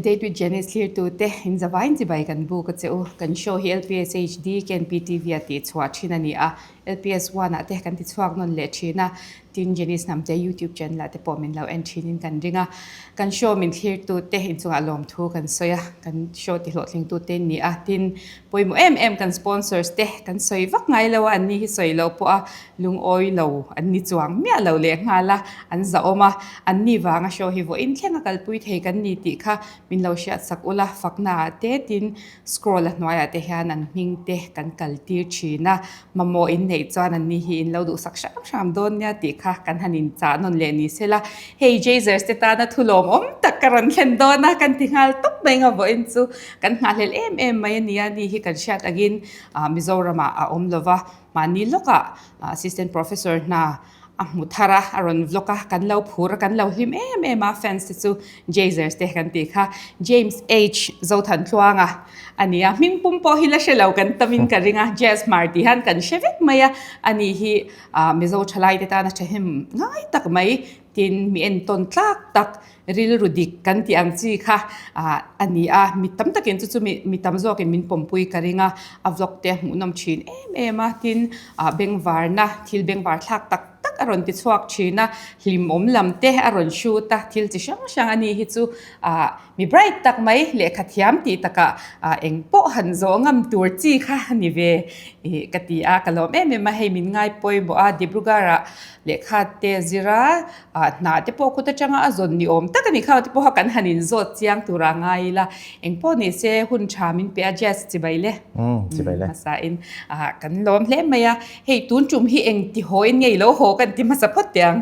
Date with Janice thlirtute in zavain chibai kan buk a che u. Kan show hi LPS HD KNPTV a tih chhuah thin a ni a, LPS One ah te kan ti chhuak nawn leh thin a, tin Janice Hnamte YouTube channel ah te pawh min lo en thin in kan ring a. Kan show min thlirtute inchungah lawmthu kan sawi a, kan show ti hlawhtlingtute in ni a, tin pawimawh em em kan sponsors te kan sawi vak ngai lo a, an ni hi sawi loh pawh a lungawi lo an ni chuang miah lo leh nghal a, an zahawm a, an ni vanga show hi vawiin thleng a kalpui thei kan ni tih kha min lo hriat sak ula, fakna ah te tin scroll a hnuaiah te hian an hming te kan kal tir thin a, mamawh in neih chuan an ni hi in lo duhsak hram hram dawn nia tih kha kan han inchah nawn leh ni sela, hei Jazers te tana thu lawmawm tak ka rawn thlen dawn a kan ti nghal tawp mai nga vawiin chu kan nghahhlelh em em mai a ni a, ni hi kan hriat angin Mizoramah a awm lova. Mahni lawkah Assistant Professor hna a hmu thar a, a rawn vlog a, kan lo phur a, kan lo hlim em em a, fans te chu Jazers te kan tih kha. James H Zothantluanga a ni a, hming pum pawh hi la hre lo kan tamin ka ring a, Jazz Hmar tih hian kan hre vek mai a, ani hi Mizo thalai te tana thahnem ngai tak mai, tin mi entawn tlak tak Rilru dik kan tih ang chi kha a ni a, mi tam takin chu chu mi tam zawkin min pawmpui ka ring a, a vlog te a hmuhnawm thin em em a, tin bengvarna thil bengvar thlak tak tak a rawn ti chhuak thin a, hlimawm lam te a rawn shoot a, thil chi hrang hrang a ni hi chu mi bright tak mai lehkha thiam tih takah eng pawh han zawh ngam tur chi kha a ni ve ka ti a, ka lawm em em a, hei min ngai pawimawh a, Dibrugarh-ah lehkha te zir a. Ah hna te pawh kut atanga a zawn ni awm tak a ni kha te pawha kan han inzawt chiang tura ngai ila eng pawh ni se hun tha min pe a Jazz chibai le chibai le hmasa in ah kan lawm hle mai a hei tun tum hi eng ti haw in nge i lo haw kan ti hmasa phawt teh ang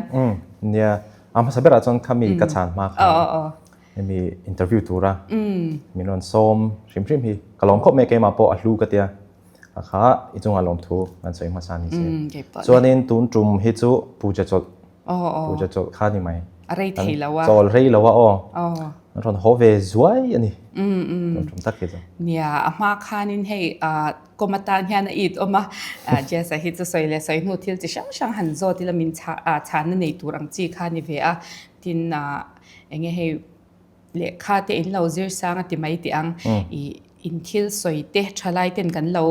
nia a hmasa berah chuan khami ka chhan hma kha hemi interview tura min rawn sawm hrim hrim hi ka lawm khawp mai keimah pawh a hlu ka tia A kha i chungah lawmthu kan sawi hmasa ni se. Chuanin tun tum hi chu puja chawlh puja chawlh kha ni mai. A rei thei lo a. Chawl rei lo a aw. An rawn haw ve zuai a ni. Tun tum tak hi chu. Nia, a hma khanin hei kawm atan hian a it awm a. Jesa hi chu sawi leh sawi hnu thil chi hrang hrang han zawt ila min chhanna nei tur ang chi kha ni ve a. Tin, enge hei Lehkha te in lo zir sang a ti mai teh ang. I in thil sawi te thalai ten kan lo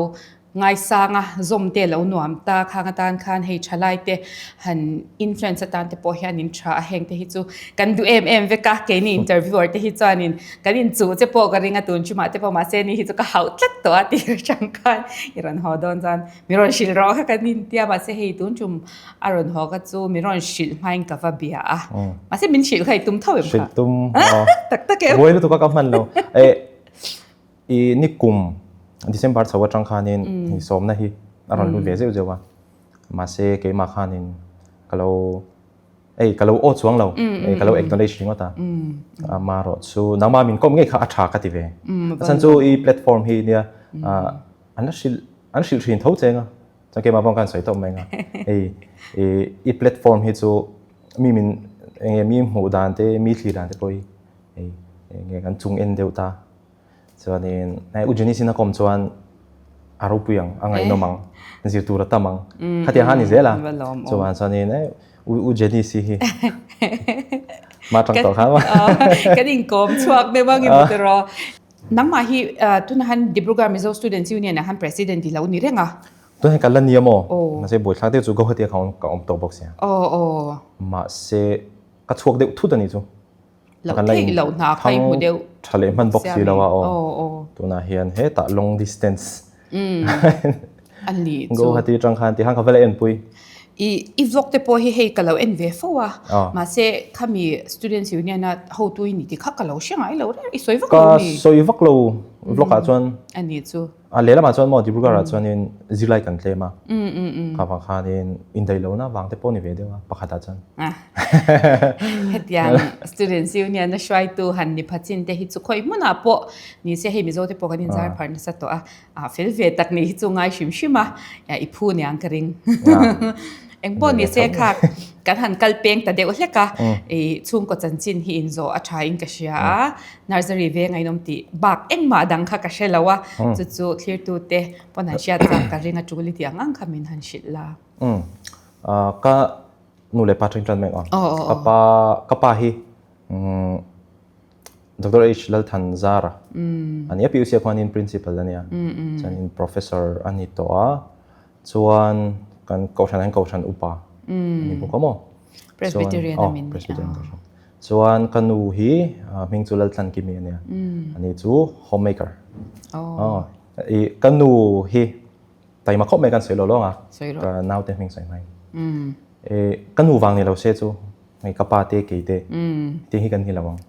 ngaisang a, zawm te lo nuam ta khang atan khan hei thalai te han influence atan te pawh hian in tha a, heng te hi chu kan duh em em vek a, keini interviewer te hi chuanin kan inchuh che pawh ka ring a tun chumah te pawh mahse ni hi chu ka hauh tlat tawh a tih atang khan i rawn haw dawn chuan mi rawn hrilh rawh kha kan intia mahse hei tun chum A rawn haw ka chu mi rawn hrilh hmain ka va bia a. Mahse min hrilh kha i tum tho em kha? Hrilh tum. Tak tak em? Buai lutuk a ka hman lo. E i nikum December chho atang khanin i sawmna hi a rawn lut ve zeuh zeuh a. Mahse keimah khanin ka lo ei ka lo aw chuang lo. Ka lo acknowledge ringawt a. Amaherawh chu nangmah min kawm ngei kha a tha ka ti ve. A chhan chu i platform hi nia an la hrilh an hrilh thin tho cheng a. Chuan keimah pawh khan sawi tawp mai nga. Hei i i platform hi chu mi min enge mi hmuh dan te mi thlir dan te pawh hi hei enge kan chung en deuh ta. Chuanin hei U Janice in a kawm chuan a ropui ang a ngaihnawm ang zir tur a tam ang. Khatiang kha a ni zel a. Chuan chuanin e U Janice hi mah tang tawh kha. Kan inkawm chhuak deuh ang i hmu tiraw. Nangmah hi tunah han Dibrugarh Mizo Students Union ah han President i lo ni reng a. Tunah hian ka la ni a maw? Mahse buaithlak deuh chu Guwahati ah ka awm tawh bawk sia. Mahse ka chhuak deuh thut a nih chu. Loh theih loh hna kha i hmu deuh. Tha leh hman bawk si lo a aw. Tunah hian hetah long distance. A nih chu. Guwahati atang khan tihan ka va la enpui. I i vlog te pawh hi hei ka lo en ve fo a, mahse khami Students Union a hotu i ni tih kha ka lo hre ngai lo reng, i sawi vak lo mi? Ka sawi vak lo vlog ah chuan. A nih chu. A lehlamah chuan maw Dibrugarh ah chuanin zirlai kan tlem a, kha vang khanin indaih lohna vang te pawh ni ve deuh a pakhat ah chuan. Hetiang Students Union a hruaitu han ni pha chin te hi chu khawi hmunah pawh ni se hei Mizo te pawh kan inzar phar nasa tawh a, A fel ve tak nih hi chu ngai hrim hrim a, i phu niang ka ring. Eng pawh ni se kha kan han kal peng ta deuh hlek a, i chhungkaw chanchin hi inzawh a tha in ka hria a, nursery veng a inawm tih bak engmah dang kha ka hre lo a, chu chu thlirtute pawn han hriat chak ka ring a tul i tih ang ang kha min han hrilh la. Ka nu leh pa tengtan mek a, ka pa ka pa hi. Doctor H Lalthanzara a ni a, PUC ah khuanin Principal a nia, chuanin Professor a ni tawh a, chuan kan kohhran ah hian kohhran upa a ni bawk a maw? Presbyterian a min ni a. Chuan ka nu hi hming chu Laltlankimi a nia, ani chu homemaker. Ka nu hi taima khawp mai kan sawi lo lawng a, ka naute hming sawi hmain. Ka nu vang ni lo se chu hei ka pa te kei te hetiang hi kan ni lo ang.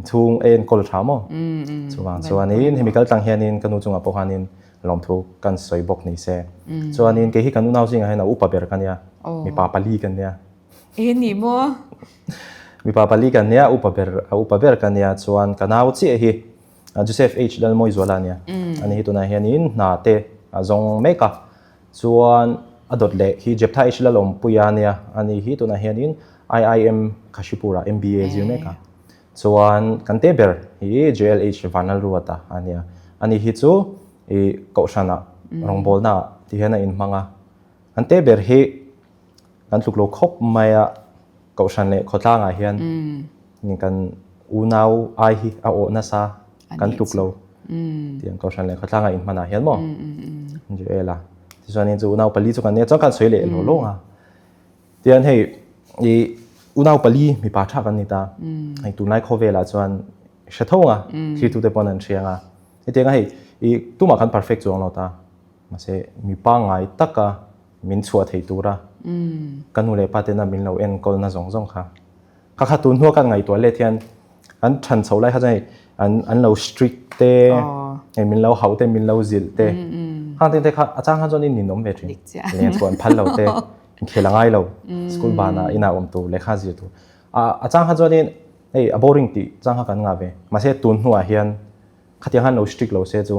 Chhung a enkawl tha maw? Chuvang chuanin hemi kal tlang hianin ka nu chungah pawh khanin lawmthu kan sawi bawk ni se. Chuanin kei hi kan unau zingah hian a upa ber ka nia, mipa pali kan nia. E ni maw? Mipa pali kan nia, upa ber a upa ber ka nia chuan ka nau chiah hi Joseph H Lalmawizuala a nia. Ani hi tunah hianin hna te a zawng mek a. Chuan a dawt leh hi Jeptha H Lalawmpuia a nia, ani hi tunah hianin IIM Kashipur ah MBA zir mek a. Chuan kan te ber hi JLH Vanlalruata a nia, ani hi chu ih Kohhranah rawngbawlna ah ti hian a inhmang a. Kan te ber hi kan tluk lo khawp mai a, Kohhran leh khawtlangah hian kan unau ai hi a awh nasa kan tluk lo tiang Kohhran leh khawtlangah inhmanah hian maw Joel a tichuanin chu unau pali chu kan nia chuan kan sawi leh lo lawng a tian hei i unau pali mipa tha kan ni ta hei tunlai khawvelah chuan hre tho anga thirtute pawn an hria anga hetianga hei i tumah kan perfect chuang lo ta mahse mipa ngai taka min chhuah thei tura ka nu leh pa tena min lo enkawlna zawng zawng kha kha kha tun hnua kan ngaihtuah let hian an than chho lai kha chuan hei an an lo strict te hei min lo hauh te min lo zilh te khang te te kha a chang khan chuan in ninawm ve thin leng chhuah an phal lo te inkhel a ngai lo school banah inah awm tur lehkha zir tur a a chang kha chuanin hei a boring tih chang kha kan ngah ve mahse tun hnuah hian khatiang khan lo strict lo se chu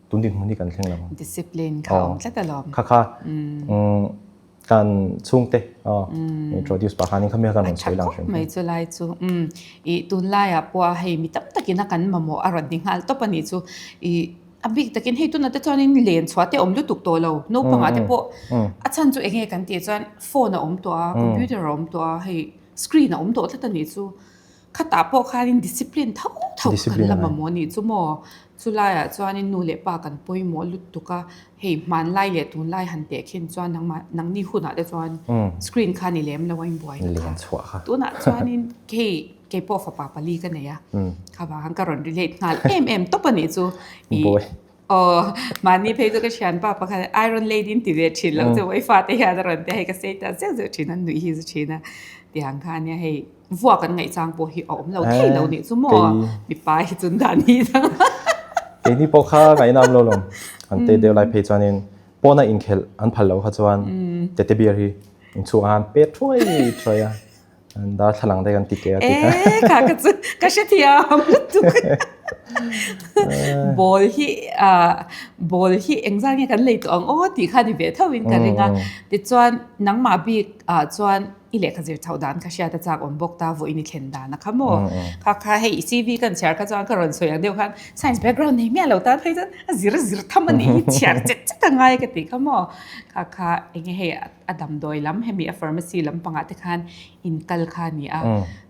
tun dinhmun hi kan thleng lo. Discipline kha awm tlat alawm. Kha kha kan chhungte introduce pah khanin khami kha kan rawn sawi lang hrim. Mai chu lai chu i tunlaiah pawh a hei mi tam takin a kan mamawh a rawn ni nghal tawp a nih chu i a bik takin hei tunah te chuanin len chhuah te awm lutuk tawh lo naupangah te pawh a chhan chu eng nge kan tih chuan phone a awm tawh a computer a awm tawh a hei screen a awm tawh tlat a nih chu. Khatah pawh khanin discipline tho tho kan la mamawh a nih chu maw? Chulaiah chuanin nu leh pa kan pawimawh lutuk a, hei hmanlai leh tunlai han teh khin chuan nangmah nangni hunah te chuan screen kha ni lem lo a inbuai na kha. Tunah chuanin hei kei pawh fapa pali ka nei a, kha vang khan ka rawn relate nghal em em tawp a nih chu. Aw, mahni phei chu ka thianpa pakhat Iron Lady in ti ve thin loh chu i fate hian a rawn ti a, hei ka sei ta zeuh zeuh thin a, nuih hi zu thin a tiang kha ania hei vuak an ngaihchang pawh hi a awm lo thei lo nih chu maw mipa hi chun dan hi dang Keini pawh kha ngaihna awm lo lawm, an te deuh lai phei chuanin pawna inkhelh an phal loh kha chuan tete beer hi inchhungah khan pet thuai thuai a. An darthlalang te kan ti ke a ti kha. Eh, kha ka chu ka hre thiam lutuk. Ball hi ah ball hi engzah nge kan lei tawh ang aw tih kha ni ve tho in ka ring a. Tichuan nangmah bik ah chuan i lehkha zir chhoh dan kha hriat a chak awm bawk ta vawiin i thlen dan a kha maw. Kha kha hei i CV kan chhiar kha chuan ka rawn sawi ang deuh khan science background nei miah lo tan phei chuan a zir a zir tham a nih hi chhiar chet chet a ngai ka tih kha maw. Kha kha enge hei a damdawi lam hemi a pharmacy lampangah te khan in kal kha a ni a,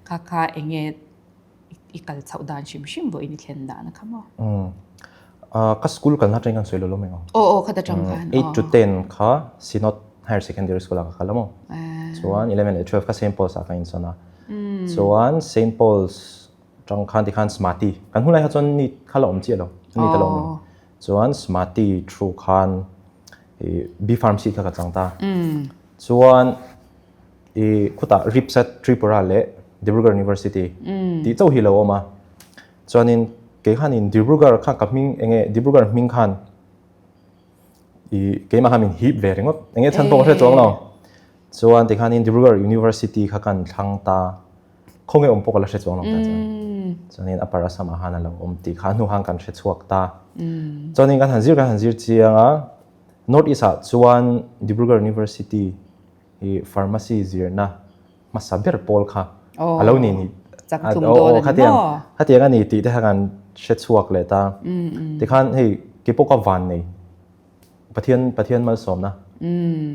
kha kha enge i kal chhoh dan hrim hrim vawiin i thlen dan a kha maw? Ka school kalna atangin kan sawi lo lo mai ang. Aw aw khata tang khan. 8 to 10 kha Synod Higher Secondary School ah ka kal a maw? Chuan 11 leh 12 kha Saint Paul's ah ka insawn a. Chuan Saint Paul's tang khan tikhan Smati kan hunlai kha chuan NEET kha la awm chiah lo, NEET a la awm lo. Chuan Smati through khan i B Pharmacy kha ka chang ta. Chuan i khutah RIPSAT Tripura leh Dibrugarh University tih chauh hi lo awm a. Chuanin kei khanin Dibrugarh kha ka hming enge Dibrugarh hming khan i keimah khan min hip ve ringawt. Enge chhan pawh ka hre chuang lo. Chuan tikhanin Dibrugarh University kha kan thlang ta. Khawnge awm pawh ka la hre chuang lo ta chuan. Chuanin Upper Assam ah khan a lo awm tih kha hnu khan kan hre chhuak ta. Chuanin kan han zir kan han zir chiang a, North East ah chuan Dibrugarh University hi Pharmacy zirna hmasa ber pawl kha a lo ni ni. Khatiang khatiang a ni tih te kha kan hre chhuak leh ta. Tikhan hei keipawh ka van nei Pathian Pathian malsawmna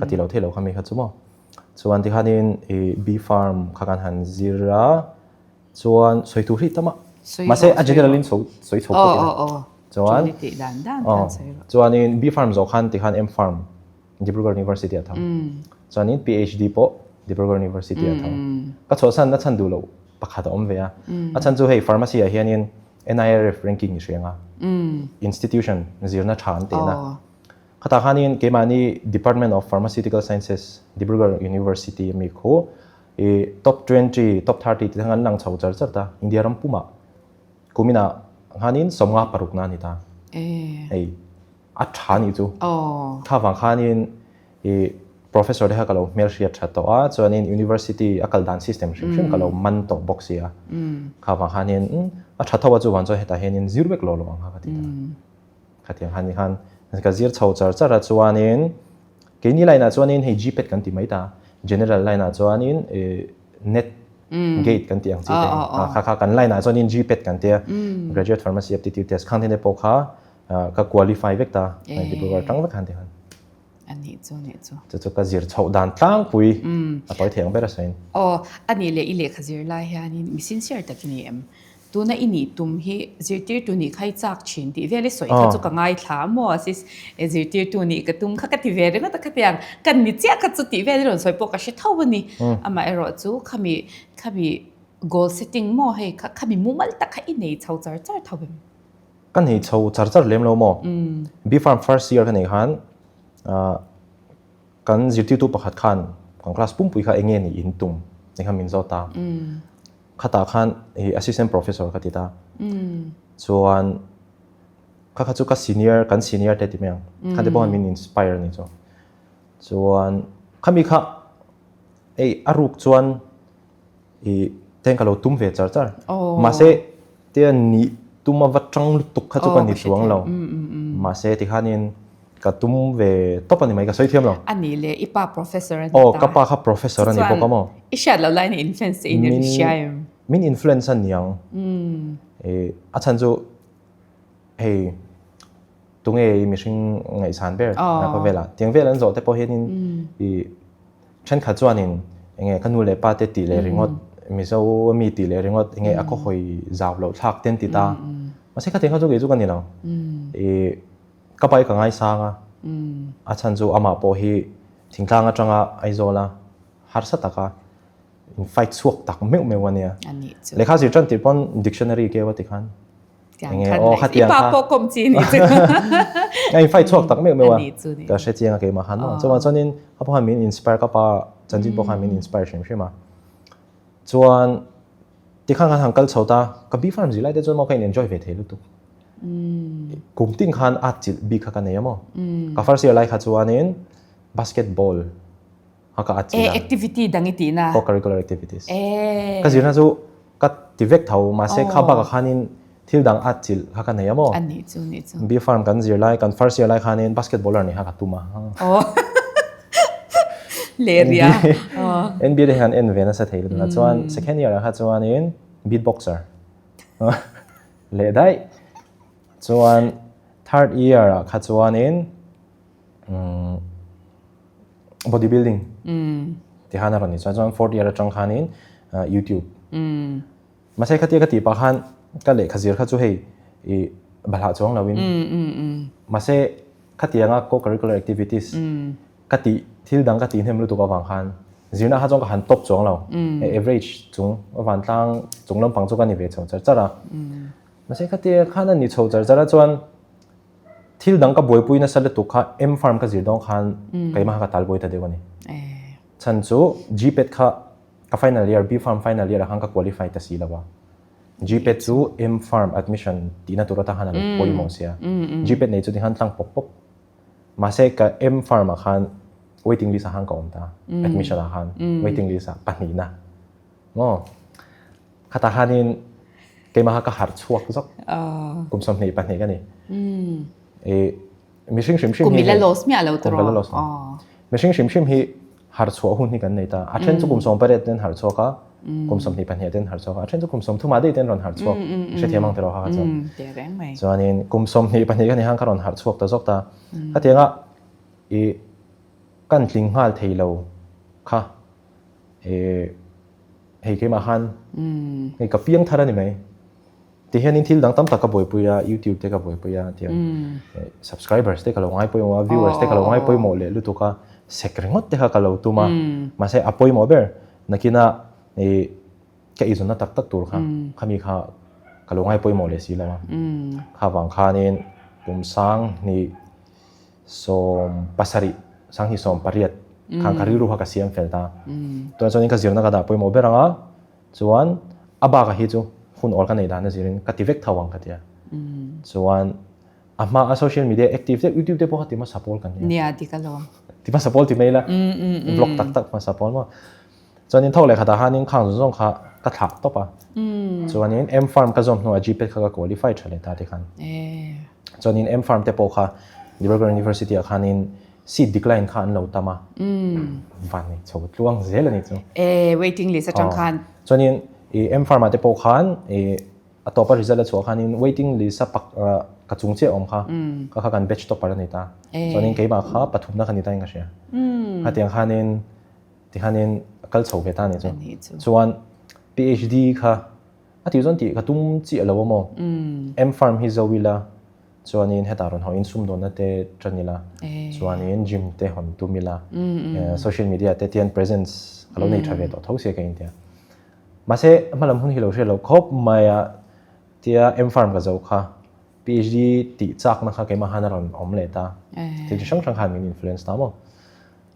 ka ti lo thei lo kha mi kha chu maw. Chuan tikhanin i B farm kha kan han zir a, chuan sawi tur hi tam a. Mahse a general in sawi chho phawt ila. Chuan chuanin B Pharm zawh khan tikhan M Pharm Dibrugarh University ah tho. Chuanin PhD pawh Dibrugarh University ah tho. Ka chhuahsan na chhan duh loh pakhat a awm ve a. A chhan chu hei pharmacy ah hianin NIRF ranking i hria anga institution zirna tha an teh na. Khatah khanin keimahni Department of Pharmaceutical Sciences Dibrugarh University ami khu i top 20, top 30 ti thang an lang chho char char ta India ram pumah kuminah khanin sawmnga parukna a ni ta. Hei a tha nih chu. Kha vang khanin i professor te kha ka lo hmelhriat tha tawh a, chuanin university a kal dan system hrim hrim ka lo man tawh bawk si a. Kha vang khanin a tha tho a chuvang chuan hetah hianin zir vek lo lo ang kha ka ti ta. Khatiang khan ni khan ka zir chho char char a chuanin keini line ah chuanin hei GPAT kan ti mai ta general line ah chuanin net gate kan tih ang chi te kha kha kan line ah chuanin GPAT kan tia graduate pharmacy aptitude test khang te pawh kha ka qualify vek ta Dibrugarh tang vek khan ti khan Ani chu ni chu. Chu chu ka zir chhoh dan tlangpui a tawi thei ang ber a sawiin. Aw, ani leh i lehkha zir lai hianin mi sincere tak i ni em? Tuna i nih tum hi zirtirtu nih kha i chak thin tih vel i sawi kha chu ka ngaithla maw sis e zirtirtu nih ka tum kha ka ti ve ringawt a khatiang kan ni chiah kha chu tih vel i rawn sawi pawh ka hre tho a ni. Amaherawh chu khami khami goal setting maw hei kha khami mumal tak kha i nei chho char char tho em? Ka nei chho char char lem lo maw? B Pharm first year ka nei khan kan zirtirtu pakhat khan kan class pumpui kha eng nge nih in tum tih kha min zawt a. Khatah khan i assistant professor ka ti ta. Chuan kha kha chu ka senior kan senior te ti mai ang. Kha te pawh khan min inspire a ni chu. Chuan khami kha hei a ruk chuan i teng ka lo tum ve char char. Mahse tia nih tum a va tang lutuk kha chu ka ni chuang lo. Mahse tikhanin ka tum ve tawp a ni mai ka sawi thiam lo. A nih leh i pa professor a ni ta. Aw ka pa kha professor a ni bawk a maw. I hriat loh laiin influence che in i hria em? Min influence a niang. A chhan chu hei tunge i mihring ngaihsan ber a khawvelah tiang vel an zawh te pawh hianin i Thenkhat chuanin enge ka nu leh pa te tih leh ringawt, Mizo mi tih leh ringawt enge a khaw hawi zau loh thlak te an ti ta. Mahse khatiang kha chu kei chu ka ni lo. I ka pa hi ka ngaisang a, a chhan chu amah pawh hi thingtlang atanga Aizawl a harsa taka in fight chhuak tak meuh meuh a nia. Lehkha zir tan tirh pawn dictionary keu a ti khan. Tiang khan aw kha tiang kha. I pa pawh kawm chi ni chu. A in fight chhuak tak meuh meuh a. Ka hre chiang a keimah khan maw. Chuan chuanin ka pawh khan min inspire ka pa chanchin pawh khan min inspire hrim hrim a. Chuan tikhan khan han kal chho ta ka B farm zilai te chuan maw ka in enjoy ve thei lutuk. Kum tin khan at chilh bik kha ka nei a maw. Ka first year lai kha chuanin basketball a ka at chilh a. Activity dang i tih na. Co-curricular activities. Ka zirna chu Ka ti vek tho, mahse kha bakah khanin thil dang at chilh kha ka nei a maw? A nih chu, nih chu. B Pharm kan zir lai, kan first year lai khanin basketballer nih kha ka tum a. Aw. Leh ria. NBA te hian en ve nasa thei lutuk a, chuan second year ah kha chuanin beatboxer leh daih. Chuan third year ah kha chuanin Body building ti khan a rawn ni chuan chuan fourth year atang khanin YouTube mahse khatia ka tih pah khan ka lehkha zir kha chu hei i bahlah chuang loin mahse khatianga co-curricular activities ka tih thil dang ka tih hnem lutuk avang khan zirna kha chuan ka han top chuang lo average chung vantlang chung lampang chu ka ni ve chho char char a mahse khatia khan a ni chho char char a chuan Thil dang ka buaipui nasa lutuk kha M farm ka zir dawn khan keimah kha ka tal buai ta deuh a ni. Chhan chu GPAT kha ka final year, B farm final year ah khan ka qualify ta si lo a. GPAT chu M farm admission tihna tur atan khan a lo pawimawh sia. GPAT nei chu tikhan tlang pawp pawp. Mahse ka M farm ah khan waiting list ah khan ka awm ta, admission ah khan waiting list ah pahnihna. Maw? Khatah khanin keimah kha ka harh chhuak zawk. Kum 22 ka ni. I mihring hrim hrim hi Kum ila los miah lo tawh. Kum ila los lo. Mihring hrim hrim hi harh chhuah hun hi kan nei ta. A then chu kum 18 ten harh chhuak a, kum 22 ten harh chhuak a, a then chu kum 30 ah daih ten rawn harh chhuak. Hrethiam ang tiraw kha kha chu. Chuanin kum 22 ka ni khan ka rawn harh chhuak ta zawk ta. Khatianga i kan tling nghal thei lo kha hei keimah khan hei ka piang thar a ni mai. Ti hianin thil dang tam tak ka buaipui a, YouTube te ka buaipui a, tiang subscribers te ka lo ngai pawimawh a, viewers te ka lo ngai pawimawh leh lutuk a, sek ringawt te kha ka lo tum a, mahse a pawimawh ber nakina ih ka eizawnna tak tak tur kha khami kha ka lo ngai pawimawh leh si lo a, kha vang khanin kum sanghnih 70, 28 khan ka rilru kha ka siam fel ta. Tunah chuanin ka zirna ka dah pawimawh ber ang a, chuan a bakah hi chu hun awl ka nei dan a zirin ka ti vek tho ang ka ti a. Chuan a hma a social media active deuh YouTube te pawh kha ti hmasa pawl kan nia. Nia dik alawm. Ti hmasa pawl ti mai ila vlog tak tak hmasa pawl maw. Chuanin thawk leh khatah khanin khang zawng zawng kha ka thlah tawp a. Chuanin M farm ka zawm hnuah GPAT kha ka qualify tha leh ta te khan. Chuanin M farm te pawh kha Dibrugarh University ah khanin seat decline kha an lo tam a. Van nei chho tluang zel a ni chu. Waiting list atang khan. Chuanin i M farm ah te pawh khan i a tawpa result a chhuah khanin waiting list a pak ka chung chiah awm kha ka kha kan batch topper a ni ta. Chuanin keimah kha pathumna kha ni ta in ka hria. Khatiang khanin Tikhanin a kal chho ve ta a nih chu. Chuan PhD kha a tih chuan tih ka tum chiah lo a maw? M-Pharm hi zo ila chuanin hetah rawn haw in sumdawnna te tan ila chuanin gym te hawn tum ila social media te tian presence ka lo nei tha ve tawh tho sia ka intia. Mahse hmalam hun hi lo hriat loh khawp mai a tia M-Pharm ka zo kha PhD tih chakna kha keimah khan a rawn awm leh ta. Thil chi hrang hrang khan min influence ta maw?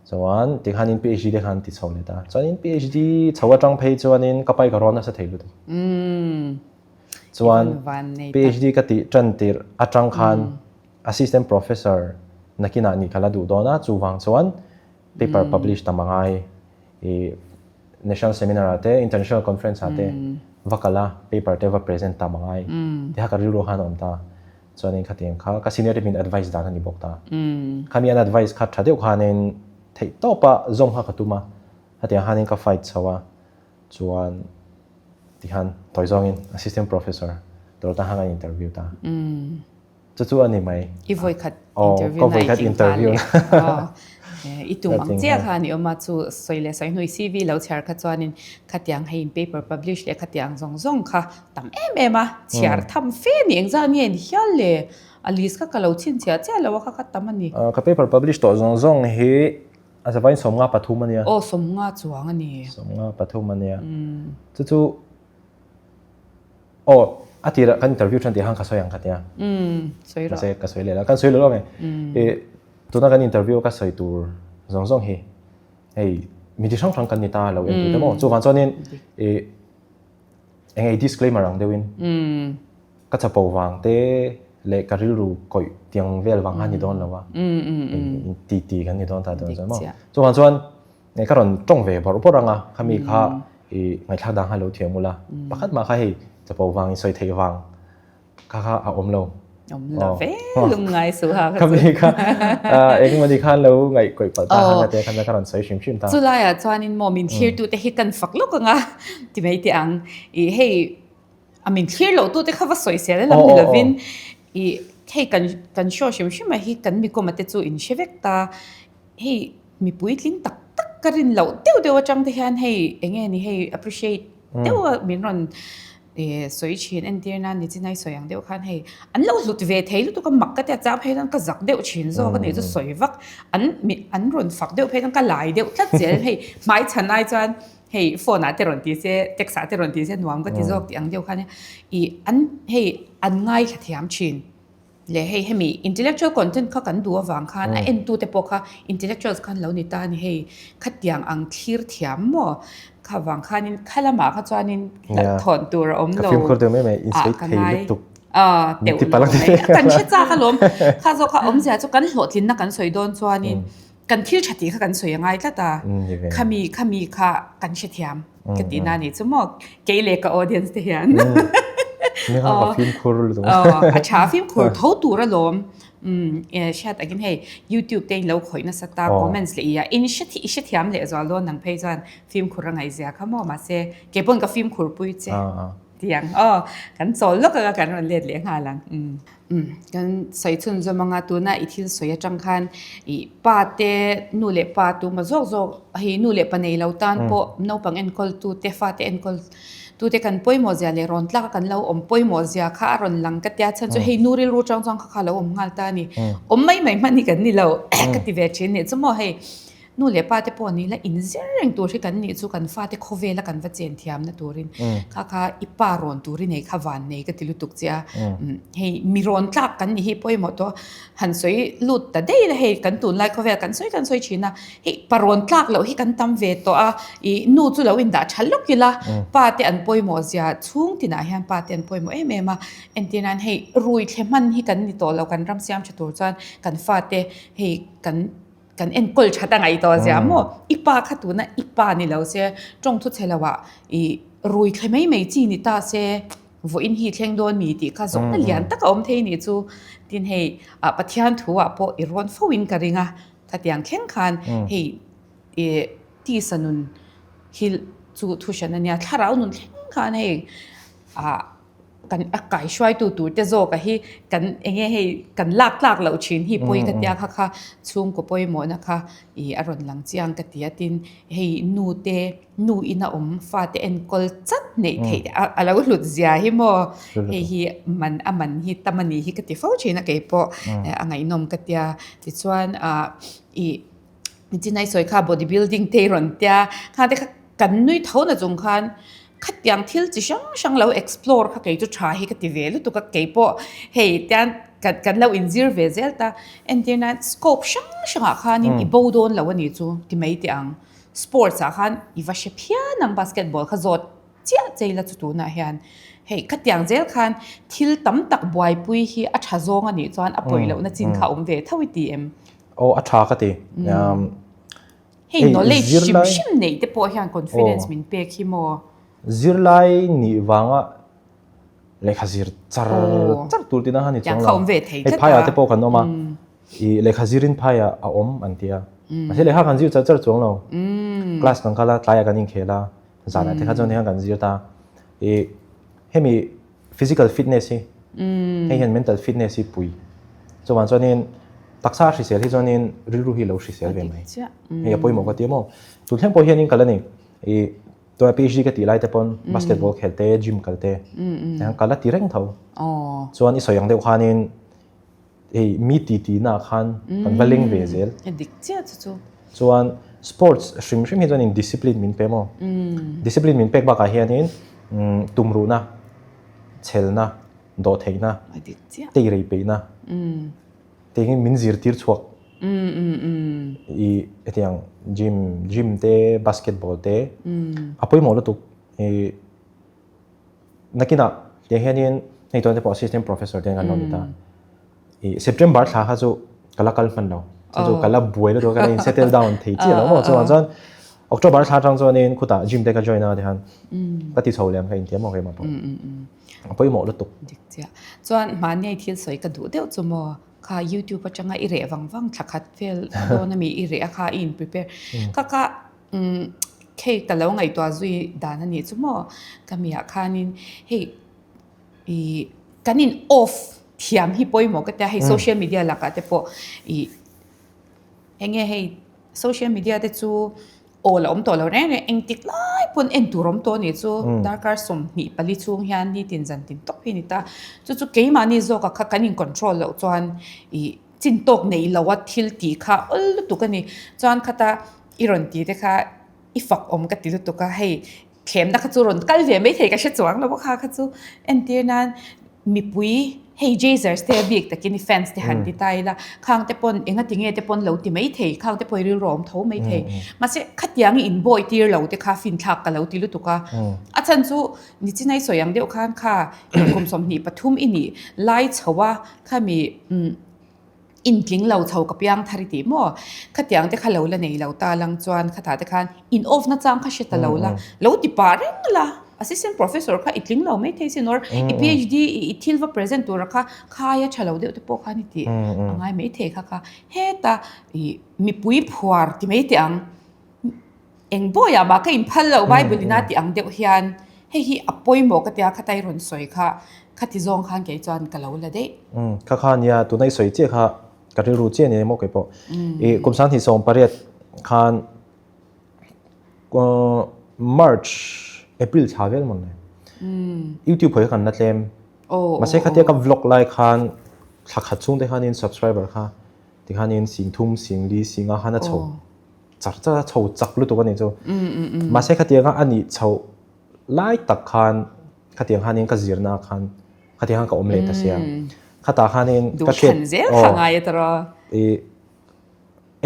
Chuan tikhanin PhD te khan ti chho leh ta. Chuanin PhD chho atang phei chuanin ka pai ka rawn nasa thei lutuk. Chuan PhD ka tih tan tirh atang khan assistant professor nakinah nih ka la duh dawn a, chuvang chuan paper publish tam a ngai. I national seminar ah te, international conference ah te va kal a, paper te va present tam a ngai. Tiha ka rilru khan a awm ta. Chuanin khatiang kha ka senior te min advice dan a ni bawk ta. Khami an advice kha tha deuh khanin theih tawpa zawm kha ka tum a, khatiang khanin ka fight chho a, chuan tikhan tawi zawngin assistant professor tur atan khan ka interview ta. Chu chu a ni mai. I vawikhat interview na i tling ta le. I tum ang chiah kha a ni awm a, chu sawi leh sawi hnu i CV lo chhiar kha chuanin khatiang hei in paper publish leh khatiang zawng zawng kha tam em em a, chhiar tham fe a ni, engzah nge ni hial le? A list kha ka lo chhinchhiah chiah lo a, kha kha tam a ni. Ka paper publish tawh zawng zawng hi a zavain 53 a nia. Aw, 50 chuang a ni. 53 a nia. Chu chu aw a tirah kan interview than tih khan ka sawi ang ka tia. Sawi rawh. Mahse ka sawi leh la, kan sawi lo lo nge. Tuna kan interview ka sawi tur zawng zawng hi hei mi chi hrang hrang kan ni ta lo en tute maw. Chuvang chuanin ih Eng ei disclaimer ang deuhin ka chapo vang te leh ka rilru kawih tiang vel vang kha ni dawn lo a, ti ti kan ni dawn ta dawn chuan maw. Chuvang chuan ka rawn tawng ve bawrh bawrh ang a, khami kha i ngaihthlak dan kha lo thiam ula, pakhat mah kha hei chapo vang in sawi theih vang Kha kha a awm lo. Awm lo ve lungngai suh ha kha chu. Khami kha engmawni khan lo ngaih kawih palh ta khan ate khan ka rawn sawi hrim hrim ta. Chulaiah chuanin maw min thlirtute hi kan fak lawk anga ti mai teh ang. I hei a min thlir loh tute kha va sawisel lam ni lovin i hei kan kan show hrim hrim ah hi kan mikawma te chu in hre vek ta. Hei mipui tling tak tak ka rin loh deuh deuh atang te hian hei enge ni hei appreciate deuh a min rawn sawi thin entir nan ni chinai sawi ang deuh khan hei an lo hlut ve thei lutuk a mak ka tia chang phei chuan ka zak deuh thin zawk a nih chu sawi vak an mi an rawn fak deuh phei chuan ka lai deuh tlat zel hei hmai chhan ai chuan hei phone ah te rawn ti se text ah te rawn ti se nuam ka ti zawk tih ang deuh khan ih an hei an ngaithla thiam thin. Leh hei hemi intellectual content kha kan duh avang khan a entute pawh kha intellectuals khan lo ni ta a ni hei khatiang ang thlir thiam maw kha vang khanin kha lamah kha chuanin hlauhthawn tur a awm lo ah ka ngai teuh lo mai kan hre chak alawm kha zawk kha awmzia chu kan hlawhtlinna kan sawi dawn chuanin kan thil tha tih kha kan sawi a ngai tlat a khami khami kha kan hrethiam ka tih na ni chu maw kei leh ka audience te hian ka fimkhur lutuk a tha fimkhur tho tur alawm hriat takin hei youtube te in lo khawih nasa ta comments leh ia in hre i hrethiam leh zual dawn nang phei chuan fimkhur a ngaihzia kha maw mahse kei pawn ka fimkhur pui che tiang aw kan chawl lawk anga kan rawn let leh nghal ang. Umm kan sawi chhun zawm anga tuna i thil sawi atang khan ih pa te nu leh pa tuma zawk zawk hei nu leh pa nei lo tan pawh naupang enkawl tu te fate enkawl Tute kan pawimawh zia leh rawn tlak a kan lo awm pawimawh zia kha a rawn lang ka tia chhan chu hei nu rilru chang chuan kha kha lo awm nghal ta a ni. Awm mai mai hman hi kan ni lo ka ti ve thin nih chu maw hei nu leh pa te pawh ni la inzir reng tur hi kan nih chu kan fate khawvela kan va chen thiamna turin kha kha i pa rawn tur i nei kha van nei ka ti lutuk che a. Hei mi rawn tlak kan nih hi pawimawh tawh han sawi lut ta daih la hei kan tunlai khawvel kan sawi kan sawi thin a. Hei parawn tlak loh hi kan tam ve tawh a, ih nu chu lo indah tha lawk ila pa te an pawimawh zia chhung tinah hian pa te an pawimawh em em a, entir nan hei rui thle hman hi kan ni tawh lo kan ram siam tha tur chuan kan fate hei kan kan enkawl that a ngaih tawh zia maw i pa kha tuna i pa ni lo se tawng thu chhe lo ah ih rui thle mai mai chi ni ta se vawiin hi thleng dawn mi tih kha zawhna lian tak a awm thei nih chu tin hei ah Pathian thu ah pawh i rawn fo in ka ring a. Khatiang thleng khan hei ih tisa nun hi chu thu hran a nia, thlarau nun thleng khan hei ah kan a kaihruaitu tur te zawk a hi kan eng nge hei kan lak tlak loh thin hi pawi ka tia kha kha chhungkaw pawimawhna kha ih a rawn lang chiang ka ti a tin hei nu te nu ina awm fate enkawl chat neih theih a lo hlut zia hi maw hei hi man a man hi tam a ni hi ka ti fo thin a keipawh a ngaihnawm ka tia tichuan ah ih nichin a i sawi kha body building te i rawn tia kha te kha kan nui tho na chung khan khatiang thil chi hrang hrang lo explore kha kei chu tha hi ka ti ve lutuk a keipawh hei tian kan kan lo inzir ve zel ta entir nan scope hrang hrangah khanin i bo dawn lo a ni chu ti mai teh ang. Sports ah khan i va hre phian ang basketball kha zawt chiah chei la chu tunah hian hei khatiang zel khan thil tam tak buaipui hi a tha zawng a nih chuan a pawi lohna chin kha a awm ve tho i ti em? Aw a tha ka ti. Hei knowledge hrim hrim neih te pawh hian confidence min pek hi maw? Zirlai nih vanga lehkha zir char char tur tihna kha ni chuang lo. Hei phaiah te pawh kan awm a, i lehkha zirin phaiah a awm an ti a. Mahse lehkha kan zir char char chuang lo. Class kan kal a, tlaiah kan inkhel a, zanah te kha chuan hian kan zir ta. I hemi physical fitness hi, hei hian mental fitness hi pui. Chuvang chuanin taksa hrisel hi chuanin rilru hi lo hrisel ve mai. Hei a pawimawh ka ti a maw. Tun thleng pawh hianin ka la nei. I Tunah PhD ka tih lai te pawn basketball khel te, gym kal te tiang ka la ti reng tho. Chuan i sawi ang deuh khanin hei mi ti ti na khan kan va leng ve zel. Dik chiah chu chu. Chuan sports hrim hrim hi chuanin discipline min pe maw? Discipline min pek bakah hianin tumruhna, chhelna, dawhtheihna, teirei peihna. Tiangin min zirtir chhuak i hetiang gym gym te basketball te a pawimawh lutuk i nakinah tiang hianin hei tuan te pawh assistant professor te an lo ni ta i September thla kha chu ka la kal hman lo chu chu ka la buai lutuk a ka la in settle down thei chiah lo maw chuvang chuan October thla atang chuanin khutah gym te ka join a tihian ka ti chho leh ang ka intiam maw keimah pawh. A pawimawh lutuk. Dik chiah. Chuan mahni thil sawi ka duh deuh chu maw? Kha YouTube atanga i reh vang vang thla khat vel dawn ami i reh a kha i in prepare. Kha kha hei ka lo ngaihtuah zui dan a nih chu maw? Ka miah khanin hei i kan in off thiam hi pawimawh ka tia hei social media lakah te pawh i Eng nge hei social media te chu awl a awm tawh lo reng reng engtik lai pawn en tur awm tawh a nih chu darkar 24 chhung hian nitin zan tin tawp hi a ni ta chu chu keimahni zawk ah kha kan in control loh chuan ih chin tawk neih loh a thil tih kha awl lutuk a ni chuan khata i rawn tih te kha i fak awm ka ti lutuk a hei. Thlemna kha chu rawn kal ve maithei ka hre chuang lo bawk a kha chu entir nan mipui hei Jazers te a bik takin i fans te han ti ta ila khang te pawn enga ti nge te pawn lo ti maithei khang te pawh i rilru a awm tho maithei mahse khatiang i inbawi tir lo te kha finthlak ka lo ti lutuk a a chhan chu nichin a i sawi ang deuh khan kha kum 23 i nih lai chho a khami umm Intling lo chho ka piang thar i tih maw? Khatiang te kha lo la nei lo ta lang chuan khatah te khan in off na chang kha hre ta lo la, lo ti pah reng la. Assistant professor kha i tling lo mai thei sin or i PhD i thil va present tura kha khaia tha lo deuh te pawh khan i tih a ngai mai thei kha kha. Heta i mipui phuar ti mai teh ang. Eng bawiah mah ka inphal lo Bible ina tih ang deuh hian hei hi a pawimawh ka tia khatai rawn sawi kha khati zawng khan kei chuan ka lo la daih. Umm kha kha nia tuna i sawi chiah kha ka rilru chiah nia maw kei pawh. I kum 2018 khan March April thla vel mawn le. YouTube hawi kha kan la tlem. Mahse khatia ka vlog lai khan thla khat chhung te khanin subscriber kha tikhanin 3000, 4000, 5000 khan a chho char char a, chho chak lutuk a nih chu. Mahse khatianga a nih chhoh lai tak khan khatiang khanin ka zirna khan khatiang khan ka awm leh ta sia. Khatah khanin ka hriat aw i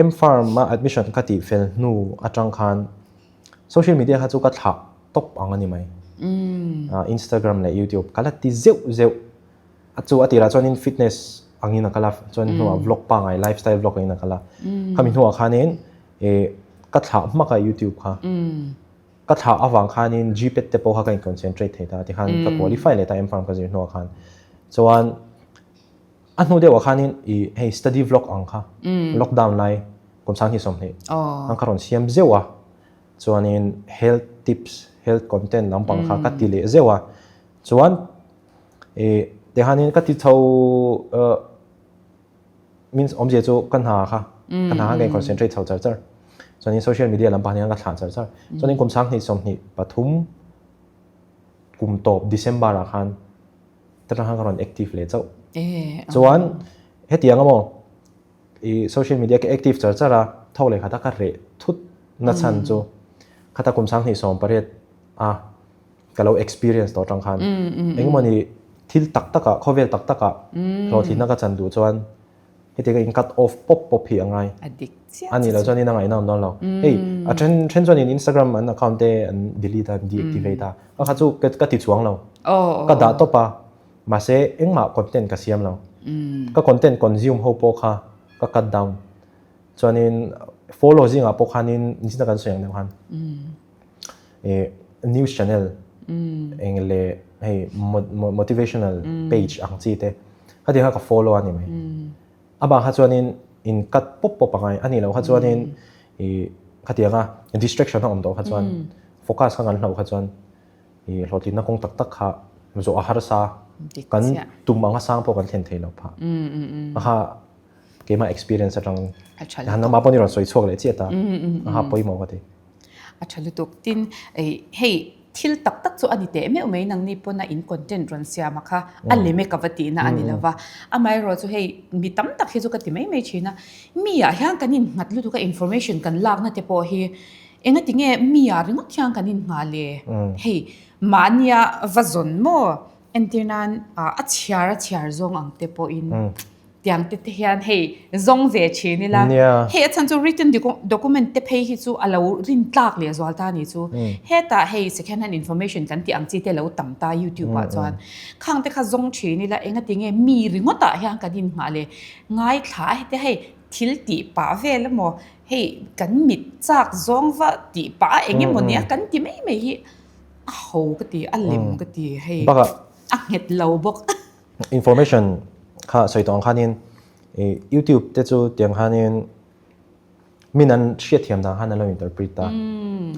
M-Pharm a admission ka tih fel hnu atang khan social media kha chu ka thlah tawp ang a ni mai. Instagram leh YouTube ka la ti zeuh zeuh. A chu a tirah chuanin fitness angin a kal a, chuan hnuah vlog pangngai lifestyle vlog angin a kal a. Khami hnuah khanin ka thlah hmak a YouTube kha. Ka thlah avang khanin GPAT te pawh kha ka in concentrate thei ta tikhan ka qualify leh ta M-Pharm ka zir hnuah khan. Chuan a hnu deuhah khanin ih hei study vlog ang kha lockdown lai kum 20 sawmhnih ang kha rawn siam zeuh a. Chuanin health tips, health content lampang kha ka ti leh zeuh a. Chuan ih tihanin ka ti chho means awmzia chu ka hna kha ka hna khan ka in concentrate chho char char chuanin social media lampang hian ka thlah char char chuanin kum 20 23 kum tawp December ah khan ta khan ka rawn active leh chauh chuan hetiang amaw i social media ka active char char a tho leh khata ka reh thut na chhan chu khata kum 20 18 a ka lo experience tawh atang khan engmawni thil tak tak ah khawvel tak tak ah hlawhtlinna ka chan duh chuan heti ka in cut off pawp pawp hi a ngai a nih loh chuan in a ngaihna awm dawn lo hei a then then chuan in Instagram an account te an delete a an deactivate a ka kha chu ka ti chuang lo ka dah tawp a mahse engmah content ka siam lo ka content consume ho pawh kha ka cut down chuanin follow zingah pawh khanin nichina kan sawi ang deuh khan news channel eng leh hei motivational page ang chi te khati kha ka follow a ni mai a bang kha chuanin in cut pawp pawp angai a nih loh kha chuanin i khatianga distraction a awm tawh kha chuan focus kha kan hloh kha chuan i hlawhtlinna kawng tak tak kha zawh a harsa kan tum anga sang pawh kan thlen thei lo phah a kha keimah experience atang han ama pawh ni rawn sawi chhuak leh chiah ta a ha pawimawh ka ti. A tha lutuk. Tin, hei thil tak tak chu a ni teh meuh mai nangni pawn a in content rawn siam a kha a lem e ka va tihna a ni lo va. Amaherawh chu hei mi tam tak hi chu ka ti mai mai thin a, mi ah hian kan innghat lutuk a information kan lakna te pawh hi engati nge mi ah ringawt hian kan innghah le? Hei mahnia va zawn maw entir nan a chhiar a chhiar zawng ang te pawhin Tiang te te hian hei zawng ve thin ila. Hei a chhan chu written document te phei hi chu a lo rin tlak leh zual ta ni chu. Hetah hei second hand information kan tih ang chi te lo tam ta youtube ah chuan. Khang te kha zawng thin ila enga tinge mi ringawt ah hian kan inngah leh ngaithla a heti hei thil tih pah vel emaw hei kan mit chak zawng va tih pah a eng emaw nia kan ti mai mai hi a ho ka ti a lem ka ti hei a nghet lo bawk. Information kha sawi tawh ang khanin YouTube te chu tiang khanin min an hriatthiam dan khan an lo interpret ta.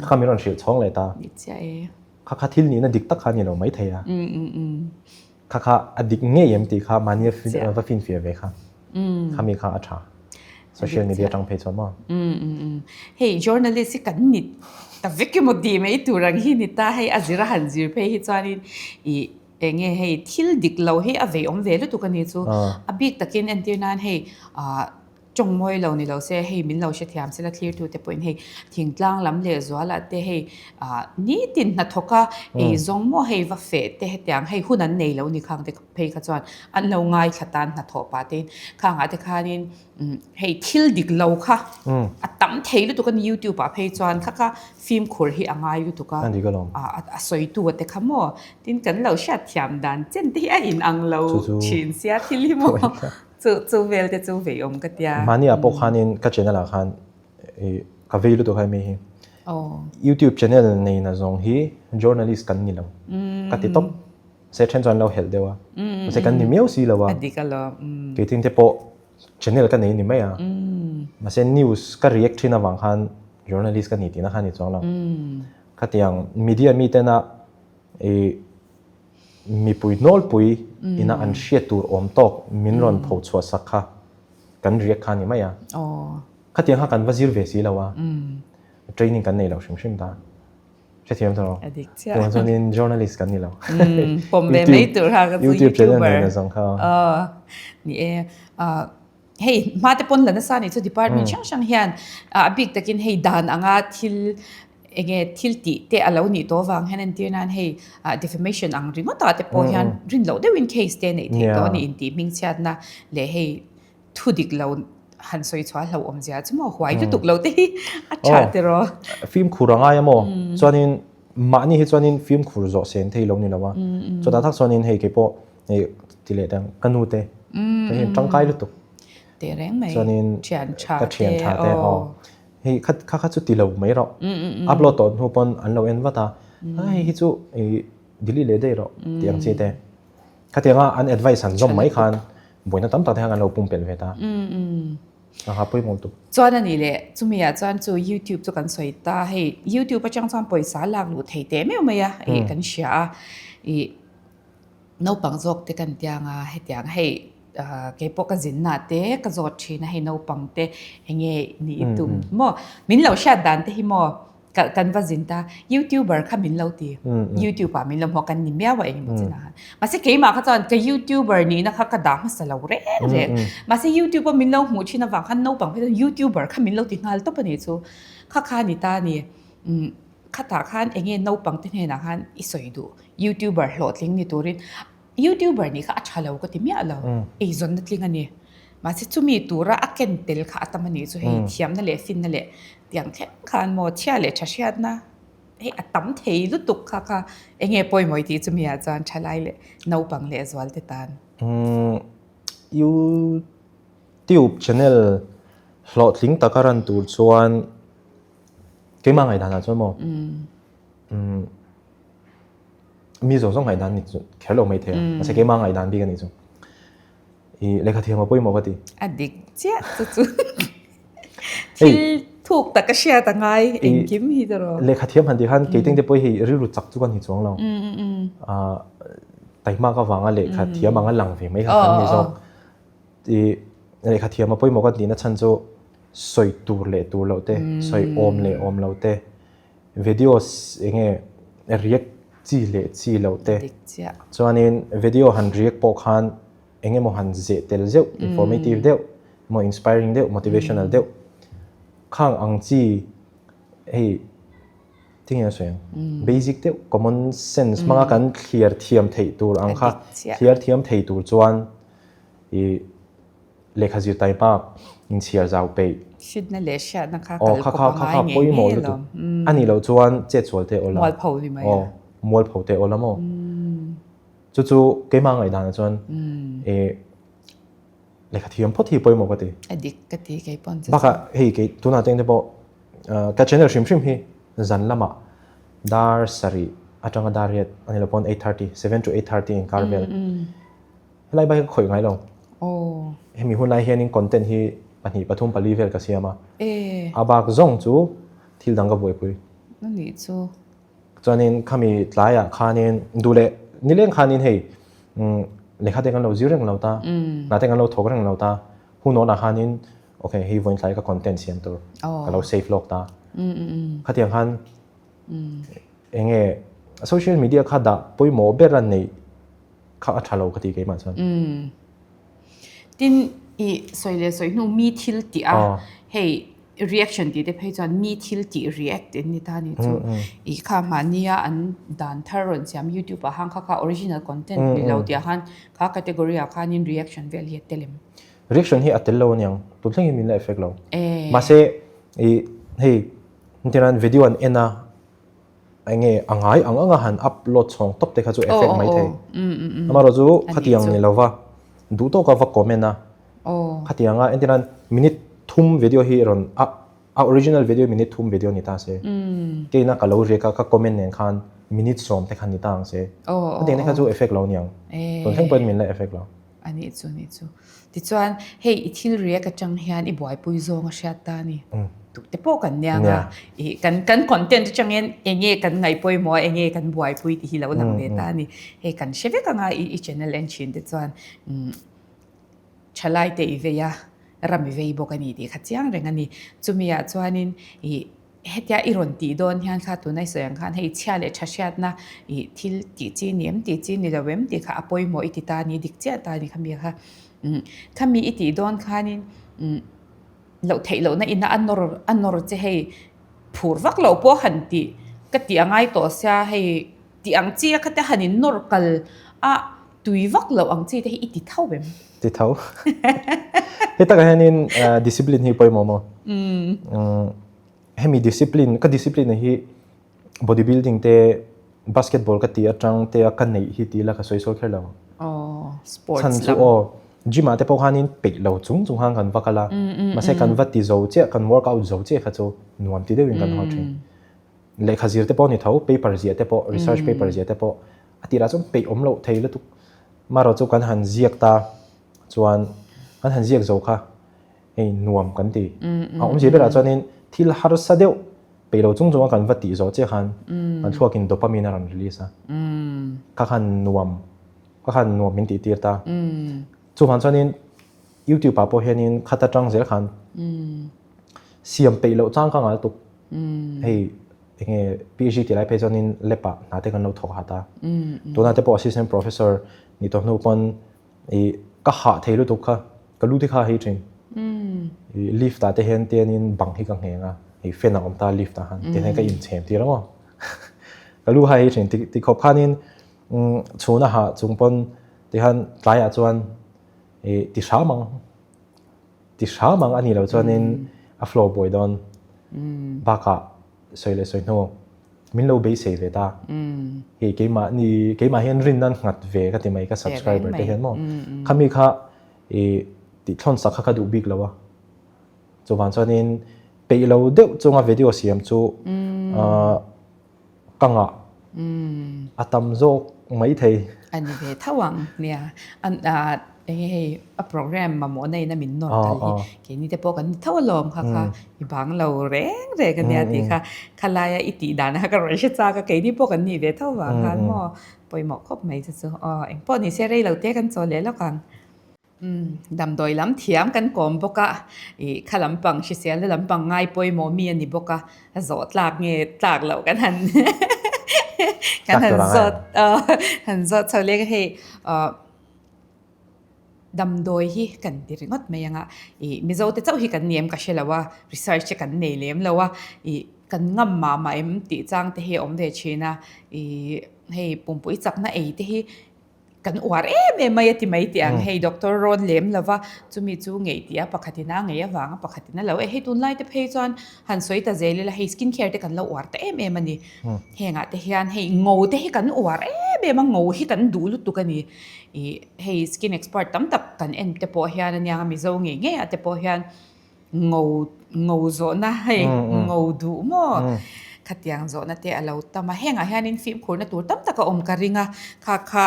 Kha min rawn hrilh chhawng leh ta. Kha kha thil nihna dik tak kha a ni lo maithei a. Kha kha a dik ngei em tih kha mahni a va finfiah ve kha. Khami kha a tha. Social media atang phei chuan maw. Hei journalist hi kan ni ta vek emaw tih mai tur ang hi ni ta. Hei a zir a han zir phei hi chuanin ih Enge hei thil dik lo hi a vei awm ve lutuk a ni chu. A bik takin entir nan hei tawng mawi lo ni lo se hei min lo hrethiam sela thlirtute pawhin hei thingtlang lam leh zualah te hei nitin hnathawk a eizawng maw hei va feh te hetiang hei hun an nei lo ni khang te phei kha chuan an lo ngaithla tan hnathawh pah tein khangah te khanin Hei thil dik lo kha a tam thei lutuk a ni YouTube ah phei chuan kha kha fimkhur hi a ngai lutuk a a sawitu te kha maw tin kan lo hriat thiam dan chen te hi a in ang lo thin sia thil hi maw chu chu vel te chu vei awm ka tia. Mahni ah pawh khanin ka channel ah khan ka vei lutuk a mi hi YouTube channel nei na zawng hi journalist kan ni lo ka ti tawp. Se then chuan lo helh deuh a mahse kan ni miau si lo a kei tin te pawh channel ka nei ni mai a mahse news ka react thin avang khan journalist ka ni tihna kha ni chuang lo khatiang media mi tena i mipui hnawlpui ina an hriat tur awm tawk min rawn pho chhuah sak kha kan react kha ni mai a khatiang kha kan va zir ve si lo a training kan nei lo hrim hrim ta. Hrethiam tawh lo. A dik chiah. Tunah chuanin journalist kan ni lo. Pawm ve mai tur kha ka chu YouTube channel nei na zawng kha. Ni e. Hei hma te pawn la nasa nih chu department hrang hrang hian a bik takin hei dan anga thil enge thil tih te a lo nih tawh avang hian entir nan hei defamation ang ringawt ah te pawh hian rin loh deuhin case te neih theih tawh a ni intih hmingchhiatna leh hei Thu dik lo han sawi chhuah hlauh awm zia chu maw huai lutuk lo te hi a tha tiraw. Fimkhur a ngai a maw? Chuanin mahni hi chuanin fimkhur zawh sen thei lo ni lo a. Chutah tak chuanin hei keipawh hei ti leh dang ka nu te ka hian tangkai lutuk. Teh reng mai. Chuanin thian tha ka thian tha te aw. Hei kha kha kha chu ti lo mai rawh. Upload tawh hnu pawn an lo en vat a. Hei hi chu i delete leh daih rawh tih ang chi te. Khatianga an advice han zawm mai khan buaina tam tak te khan kan lo pumpelh ve ta. A ha pawimawh lutuk. Chuan a nih leh chumi ah chuan chu YouTube chu kan sawi ta hei YouTube atang chuan pawisa lak luh thei teh meuh mai a ih kan hria a ih naupang zawk te kan tiang a hetiang hei keipawh ka zinna te ka zawt thin a hei naupang te enge nih tum maw min lo hriat dan te hi maw Ka kan va zin ta, YouTuber kha min lo ti. YouTube ah min lo hmuh a, kan ni miau a engemaw chin ah khan. Mahse keimah kha chuan ka YouTuber nihna kha ka dah hmasa lo reng reng. Mahse YouTube a min lo hmuh thin avang khan naupang phei chuan YouTuber kha min lo ti nghal tawp a nih chu. Kha kha a ni ta a ni. Khatah khan enge naupang te hnenah khan i sawi duh YouTuber hlawhtling ni turin. YouTuber nih kha a tha lo ka ti miah lo, eizawnna tling a ni. Mahse chumi tura a ken tel kha a tam a nih chu hei thiamna leh finna leh tiang thleng khan maw chhia leh tha hriatna hei a tam thei lutuk kha kha eng nge pawimawh i tih chumi ah chuan thalai leh naupang leh zual te tan. YouTube channel hlawhtling taka ran tur chuan keimah ngaihdan ah chuan maw Mi zawng zawng ngaihdan ni chu kher lo mai thei a, mahse keimah ngaihdan bik a nih chu. I lehkha thiam a pawimawh ka ti. A dik chiah chu chu thil thuk tak a hriat a ngai engkim hi chu rawh. Lehkha thiam han tih khan keiteng te pawh hi rilru chak chu kan ni chuang lo. Taihmak avanga lehkha thiam anga lang ve mai kha kan ni zawk. I lehkha thiam a pawimawh ka tihna chhan chu sawi tur leh tur loh te, sawi awm leh awm loh te, Videos enge react chi leh chi loh te. Chuanin video han react pawh khan eng emaw han zeh tel zeuh, informative deuh, emaw inspiring deuh, motivational deuh khang ang chi hei tinge a sawi ang basic deuh common sense hmanga kan thliar thiam theih tur ang kha thliar thiam thei tur chuan i Lehkha zir tai bak inchhiar zau peih. Hritna leh hriatna kha kal kawp a ngai ngei ngei alawm. A nih loh chuan chetsual te awl a. Mualpho ni mai a. Mualpho te awl a maw. Chu chu keimah ngaihdanah chuan lehkha thiam phawt hi pawimawh ka ti. A dik ka ti kei pawn chu. Bakah hei kei tunah teng te pawh ka channel hrim hrim hi zan lamah dar sarih atanga dar riat a ni lo pawn 8:30, 7 to 8:30 inkar vel. Helai bak hi ka khawih ngai lo. Hemi hunlai hianin content hi pahnih pathum pali vel ka siam a. A bak zawng chu thil dang ka buaipui. Anih chu. Chuanin khami tlaiah khanin duh leh nileng khanin hei lehkha te kan lo zir reng lo ta, hna te kan lo thawk reng lo ta, hun awnah khanin okay hei vawiin tlai ka content siam tur ka lo save lawk ta. Khatiang khan enge social media kha dah pawimawh ber a neih kha a tha lo ka ti keimah chuan. Tin i sawi leh sawi hnu mi thil tih a hei reaction tih te phei chuan mi thil tih react in ni ta ni chu i kha mahnia an dan thar rawn siam youtube ah khan kha kha original content ni lo tih ah khan kha category ah khanin reaction vel hi a tel em? Reaction hi a tel lo aniang tun thlengin min la effect lo. Mahse i hei entirnan video an en a Eng nge a ngai ang anga han upload chhawng tawp te kha chu effect mai thei. Amaherawh chu khatiang ni lova duh tawka va comment a khatianga entirnan minute thum video hi rawn a original video minute thum video ni ta se keina ka lo riak a ka comment nen khan minute sawm te khan ni ta ang se khatiang te kha chu effect lo niang tun thleng pawhin min la effect lo. A nih chu, a nih chu. Tichuan, hei i thil riak atang hian i buaipui zawng a hriat ta a ni. Tute pawh kan nia nga. I kan kan content atangin eng nge kan ngaihpawimawh a, eng nge kan buaipui tih hi lo lang ve ta a ni. Hei kan hre vek anga i i channel en thin te chuan thalai te i vei a, ram i vei bawk a ni tih kha chiang reng a ni. Chumi ah chuanin i. Hetia i rawn tih dawn hian kha tuna i sawi ang khan hei chhia leh tha hriatna ih thil tih chi ni em tih chi ni lo em tih kha a pawimawh i ti ta a ni dik chiah ta a ni khami kha. Umm khami i tih dawn khanin umm loh theih lohna ina a nawr a nawr che hei phur vak loh pawh han tih ka tih a ngai tawh sia hei tih ang chi a khate han in nawr kal a tui vak loh ang chi te hi i ti tho em? Ti tho. He takah hianin discipline hi pawimawh maw? Hemi discipline, ka discipline hi body building te basketball ka tih atang te a ka neih hi tih ila ka sawi sawi kher lo. Sports lam. Chhan chu aw, gym ah te pawh khanin peih lo chung chung khan kan va kal a, mahse kan va ti zo chiah, kan workout zo chiah kha chu nuam ti deuhin kan haw thin. Lehkha zir te pawh ni tho, paper ziah te pawh, research paper ziah te pawh a tirah chuan peih awm loh thei lutuk. Marawh chu kan han ziak ta chuan kan han ziak zo kha hei nuam kan ti. A awmzia berah chuanin thil harsa deuh peih lo chung chunga kan va tih zawh chiah khan kan thluakin dopamine a rawn release a. Kha khan nuam kha khan nuam min tih tir ta. Chuvang chuanin YouTube ah pawh hianin khat atang zel khan siam peih loh chang ka ngal tuk. Hei enge PhD tih lai phei chuanin lab ah hna te kan lo thawk hat a. Tunah te pawh assistant professor ni tawh hnu pawn i ka hah thei lutuk kha ka lu te kha a hei thin. I lift ah te hian tianin bang hi ka ngheng a, hei fan a awm ta lift ah khan tiang hian ka inchhem tir ang aw. Ka lu kha a hei thin ti khawp khanin chhun a hah chung pawn tikhan tlaiah chuan i ti hram ang. Ti hram ang a nih loh chuanin a flow buai dawn bakah sawi leh sawi hnu min lo beisei ve ta. Hei keimah ni keimah hian rin nan nghat ve ka ti mai ka subscriber te hian maw. Khami kha i tih thlawn sak kha ka duh bik lo a. Chuvang chuanin peih lo deuh chunga video siam chu Ka ngah a tam zawk mai thei. A ni ve tho ang nia. Enge hei a program mamawh na in a min nawr kal hi keini te pawh kan ni tho alawm kha kha i bang lo reng reng a nia tih kha khalaia i tih dan kha ka rawn hre chak a keini pawh kan nih ve tho vang khan maw pawimawh khawp mai chu chu aw engpawh ni se rei lo te kan chaw leh lawk ang. Damdawi lam thiam kan kawm bawk a, ih kha lampang hriselna lampang ngai pawimawh mi a ni bawk a, a zawh tlak nge tlak loh kan han kan han zawt han zawt chho leng a hei damdawi hi kan ti ringawt mai ang a, ih Mizo te chauh hi kan ni em ka hre lo a, research te kan nei lem lo a, ih kan ngam mah mah em tih chang te hi a awm ve thin a, ih hei pumpui chakna ei te hi Kan uar em em mai a ti mai tih ang, hei doctor rawn lem lo va, chumi chu ngeih tih a pakhatin a ngei avang a pakhatin a lo e, hei tunlai te phei chuan han sawi ta zel ila hei skin care te kan lo uar ta em em a ni, hengah te hian hei ngo te hi kan uar em em a, ngo hi kan duh lutuk a ni, ih hei skin expert tam tak kan en te pawh hian aniang a mizo ngei ngei ah te pawh hian ngo ngo zawhna hei ngo duh maw khatiang zawhna te a lo tam a hengah hianin fimkhurna tur tam tak a awm ka ring a kha kha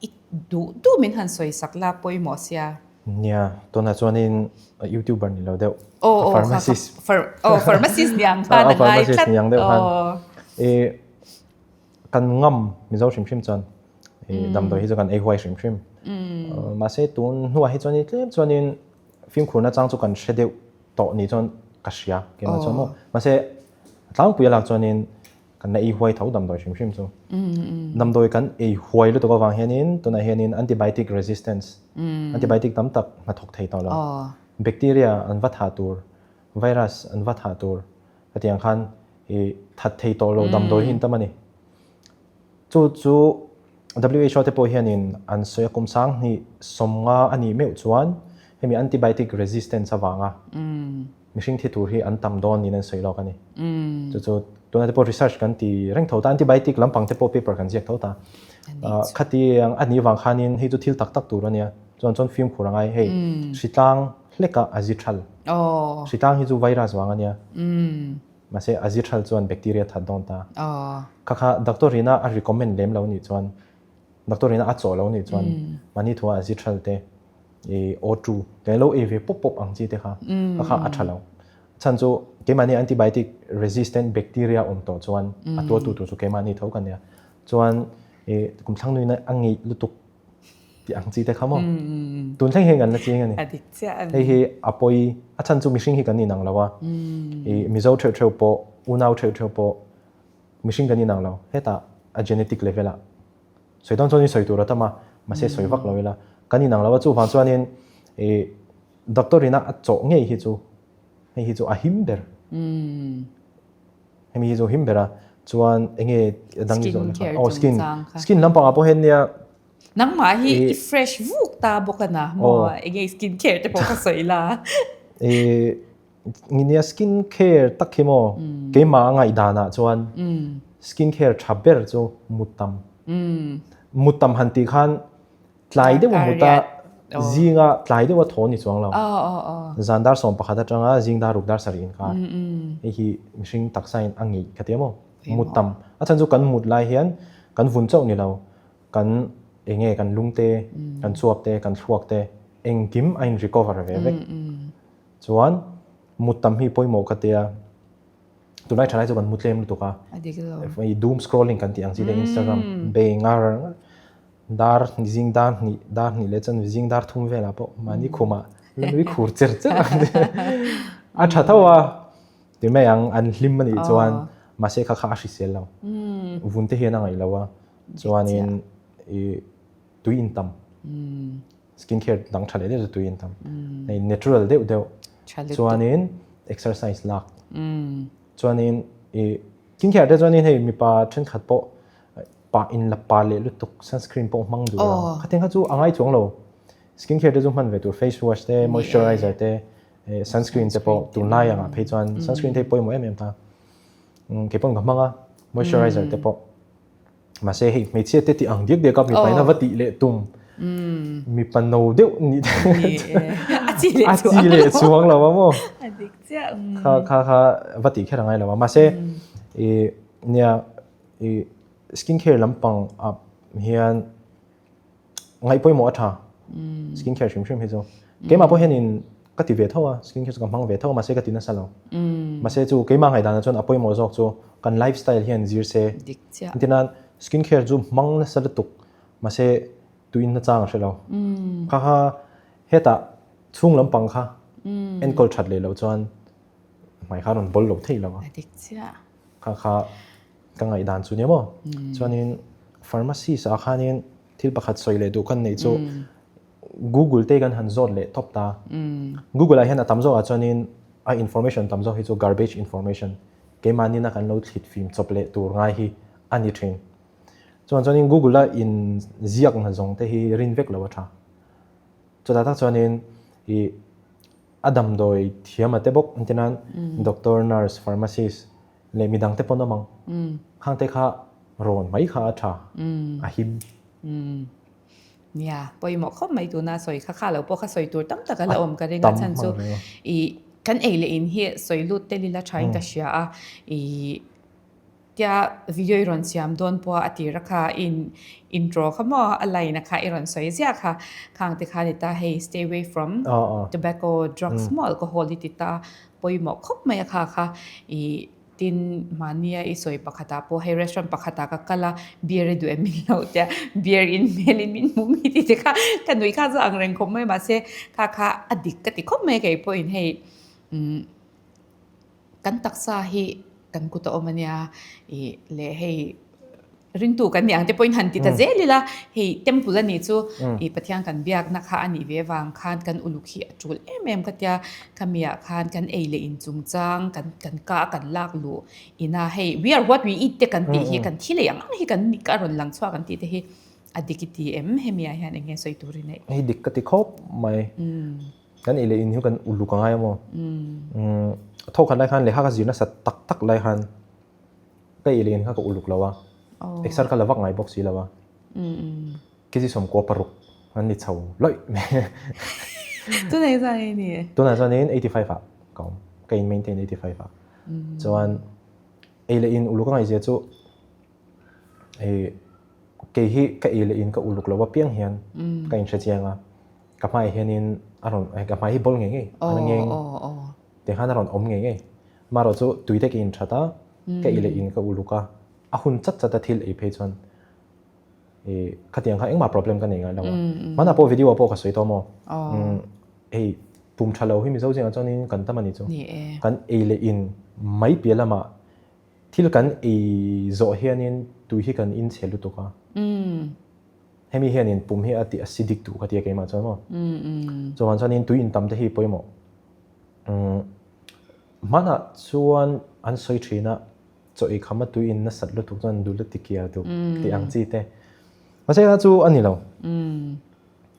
i duh duh min han sawi sak la pawimawh sia. Nia tunah chuanin youtuber ni lo deuh pharmacist aw pharmacist ni ang khan a ngai tlat ni ang deuh khan i kan ngam mizo hrim hrim chuan i damdawi hi chu kan ei huai hrim hrim mahse tun hnuah hi chuanin tlem chuanin Fimkhurna chang chu kan hre deuh tawh ni chuan ka hria keimah chuan maw. Mahse a tlangpui a lak chuanin kan la ei huai tho damdawi hrim hrim chu. Damdawi kan ei huai lutuk avang hianin tunah hianin antibiotic resistance, antibiotic tam tak hnathawk thei tawh lo. Bacteria an va thah tur, virus an va thah tur hetiang khan i that thei tawh lo damdawi hi an tam a ni. Chu chu WHO te pawh hianin an sawi a, kum 20 sawmnga a nih meuh chuan hemi antibiotic resistance avanga mihring thi tur hi an tam dawn niin an sawi lawk a ni. Chu chu tuna te pawh research kan ti reng tho ta, antibiotic lampang te pawh paper kan ziak tho ta. Khatiang a nih vang khanin hei chu thil tak tak tur a nia, chuan chuan fimkhur a ngai hei hritlang hlekah a zi thal. Hritlang hi chu virus vang a nia. Mahse a zithral chuan bacteria that dawn ta. Kha kha doctor ina a recommend lem lo nih chuan, doctor ina a chawh lo nih chuan mahni thua a zithral te i O2 te lo ei ve pawp pawp ang chi te kha kha kha a tha lo. Chhan chu keimahni antibiotic resistant bacteria awm tawh chuan a tuartu tur chu keimahni tho kan nia. Chuan i kum thlang nuina a ngeih lutuk tih ang chi te kha maw. Tun thleng hian kan la ching a ni. A dik chiah a ni. Hei hi a pawi, a chhan chu mihring hi kan inang lo a. I Mizo theuh theuh pawh. unau theuh theuh pawh mihring kan inang lo. Hetah a genetic level ah sawi dawn chuan in sawi tur a tam a, mahse sawi vak lo ila. Kan inang lo a, chuvang chuanin ih doctor ina a chawh ngei hi chu hei hi chu a him ber. Hemi hi chu him ber a, chuan enge dang i zawh leh kha. Aw skin, skin lampangah pawh hian nia Nangmah hi i fresh vuk ta bawk a na maw? Enge i skin care te pawh ka sawi la. Nia skin care tak hi maw keimah a ngaihdanah chuan skin care tha ber chu mut tam. Mut tam han tih khan tlai deuh a mut a zinga tlai deuh a thaw ni chuang lo. Zan dar 11 atanga zing dar ruk dar sarih inkar. Hei hi mihring taksa in a ngeih ka ti a maw? Mut tam. A chhan chu kan mut lai hian kan vun chauh ni lo. Kan enge kan lung te, kan chuap te, kan thluak te engkim a in recover ve vek. Chuan mut tam hi pawimawh ka tia tunlai thalai chu kan mu tlem lutuk a. I doom scrolling kan tih ang chi te Instagram bei ngar ngar dar zing dar hnih dar hnih leh chuan zing dar thum velah pawh mahni khumah la nui khur cher cher ang te a tha tho a. Ti mai ang an hlim a nih chuan mahse kha kha a hrisel lo. Vun te hian a ngaih lo a. Chuanin i tui in tam. Skin care dang tha leh deuh chu tui in tam. Hei natural deuh deuh. Chuanin exercise lak. Chuanin i skin care te chuanin hei mipa thenkhat pawh pa in la pa leh lutuk sunscreen pawh hmang duh lo. Khatin kha chu a ngai chuang lo. Skin care te chu hman ve tur face wash te moisturizer te sunscreen te pawh tunlai angah phei chuan sunscreen te hi pawimawh em em ta. Keipawn ka hmang a moisturizer te pawh. Mahse hei hmeichhia te tih ang diak diak a mipa in a va tih leh tum mipa no deuh nih a chi leh a chi leh chuang lo a maw a dik chiah kha kha kha va tih kher a ngai lo a mahse i nia i skin care lampang ah hian Ngaih pawimawh a tha. Skin care hrim hrim hi chu. Keimah pawh hianin ka ti ve tho a, skin care chu ka hmang ve tho a, mahse ka ti nasa lo. Mahse chu keimah ngaihdanah chuan a pawimawh zawk chu kan lifestyle hian zir se. Dik chiah. Engtin skin care chu hmang nasa lutuk, mahse tuin nachang a hre lo. Kha kha hetah chhung lampang kha enkawl that leh loh chuan hmai kha a rawn bawl lo thei lo a. Dik chiah. Kha kha ka ngaihdan chu nia maw. Chuanin pharmacist ah khanin thil pakhat sawi leh duh kan neih chu Google te kan han zawt leh tawp ta. Google ah hian a tam zawkah chuanin a information tam zawk hi chu garbage information keimahni na kan lo thlit fim chawp leh tur ngai hi a ni thin. Chuan chuanin Google a in ziak na zawng te hi rin vek lo a tha. Chutah tak chuanin ih A damdawi thiam a te bawk an ti nan doctor, nurse, pharmacist leh midang te pawn awm ang. Khang te kha rawn mai kha a tha, a him. Nia, pawimawh khawp mai tuna sawi kha kha lo pawh kha sawi tur tam tak a la awm ka ring a chhan chu i kan ei leh in hi sawi lut tel ila tha in ka hria a i Tia video i rawn siam dawn pawh a tir a kha in intro kha maw a line a kha i rawn sawi ziah kha khang te kha ni ta hei stay away from tobacco drugs maw alcohol i ti ta pawimawh khawp mai a kha kha i tin mahnia i sawi pakhat ah pawh hei restaurant pakhat ah ka kal a beer i duh em min lo tia beer in hmel in min hmu mi tih te kha ka nuih kha chu ang reng khawp mai mahse kha kha a dik ka ti khawp mai kei pawhin hei umm. Kan taksa hi kan kut a awm a nia ih leh hei ringtu kan nih ang te pawhin han ti ta zel ila hei temple a nih chu ih Pathian kan biakna kha a nih ve avang khan kan uluk hi a tul em em ka tia khami ah khan kan ei leh in chungchang kan kan ka a kan lak luh ina hei we are what we eat te kan tih hi kan thi leh ang ang hi kan a rawn lang chhuak an tih te hi a dik i ti em hemi ah hian eng nge sawi turin a Hei dik ka ti khawp mai. Kan ei leh in hi kan uluk a ngai a maw? Tho khat lai khan lehkha ka zir nasa tak tak lai khan ka ei leh in kha ka uluk lo a, exer ka la vak ngai bawk si lo a. Kg 16 an ni chho lawih mai. Tunah hi chuan ei ni? Tunah chuanin 85 ah ka awm, ka in maintain 85 ah. Chuan ei leh in uluk a ngaihzia chu Hei kei hi ka ei leh in ka uluk lo apiang hian ka inhre chiang a, ka hmaiah hianin a rawn ka hmai hi bawl ngei ngei a la ngeng tiang khan a rawn awm ngei ngei. Amaherawh chu tui te ka inthat a, ka ei leh in ka uluk a, a hun chat chat a thil ei phei chuan ih khatiang kha engmah problem ka nei ngai lo a. Hmanah pawh video ah pawh ka sawi tawh maw? Hei pum tha lo hi Mizo zingah chuanin kan tam a nih chu. Kan ei leh in mai piah lamah. Thil kan ei zawh hianin tui hi kan in chhe lutuk a. Hemi hianin pum hi a ti acidic duh ka ti a keimah chuan maw. Chuvang chuanin tui in tam te hi pawimawh. Hmanah chuan an sawi thin a, chaw ei kham a tui in nasat lutuk chuan dul a ti kiar duh tih ang chi te. Mahse kha chu a ni lo.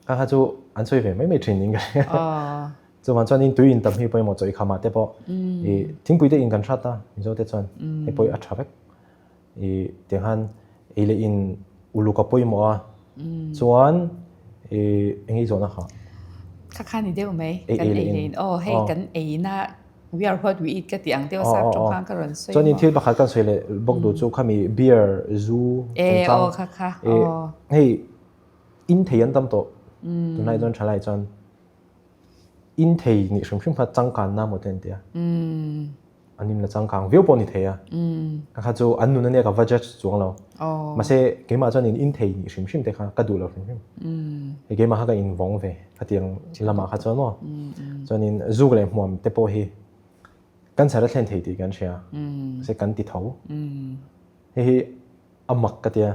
Kha kha chu an sawi ve mai mai thin niin ka hria. Chuvang chuanin tui in tam hi pawimawh chaw ei khamah te pawh i thingpui te in kan hrat a Mizo te chuan hei pawh hi a tha vek. I tiang khan ei leh in uluk a pawimawh a chuan i eng ei zawhna kha? Kha kha ni deuh mai kan ei leh in aw hei kan eina we are what we eat ka tih ang deuh a sap tawng khan ka rawn sawi maw. Chuanin thil pakhat kan sawi leh bawk duh chu khami beer zu chungchang hei in thei an tam tawh tunlai chuan thalai chuan in thei nih hrim hrim kha changkanna maw te an ti a. An in la changkang viau pawh ni thei a. Ka kha chu an nun ania ka va judge chuang lo. Mahse keimah chuan in in thei nih hrim hrim te kha ka duh lo hrim hrim. Hei keimah kha ka in vawng ve khatiang lamah kha chuan maw. Chuanin zuk leh hmuam te pawh hi cancer a thlen thei tih kan hria. Mahse kan ti tho. Hei hi a mak ka tia.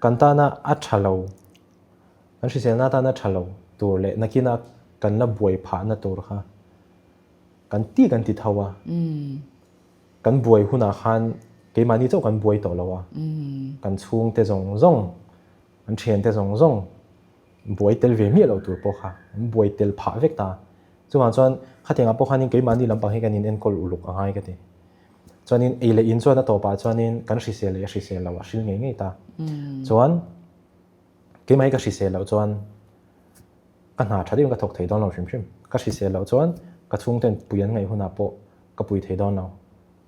Kan tana a tha lo. Kan hriselna atana tha lo tur leh nakina kan la buai phahna tur kha kan ti kan ti tho a. Kan buai hunah khan keimahni chauh kan buai tawh lo a. Kan chhungte zawng zawng, kan thiante zawng zawng buai tel ve miah loh tur pawh kha an buai tel phah vek ta. Chuvang chuan khatiangah pawh khanin keimahni lampang hi kan inenkawl uluk a ngai ka ti. Chuanin ei leh in chuan a tawpah chuanin kan hrisel leh a hrisel loh a hril ngei ngei ta. Chuan Keimah hi ka hrisel loh chuan ka hna tha deuhin ka thawk thei dawn lo hrim hrim. Ka hrisel loh chuan ka chhungten pui an ngaih hunah pawh ka pui thei dawn lo.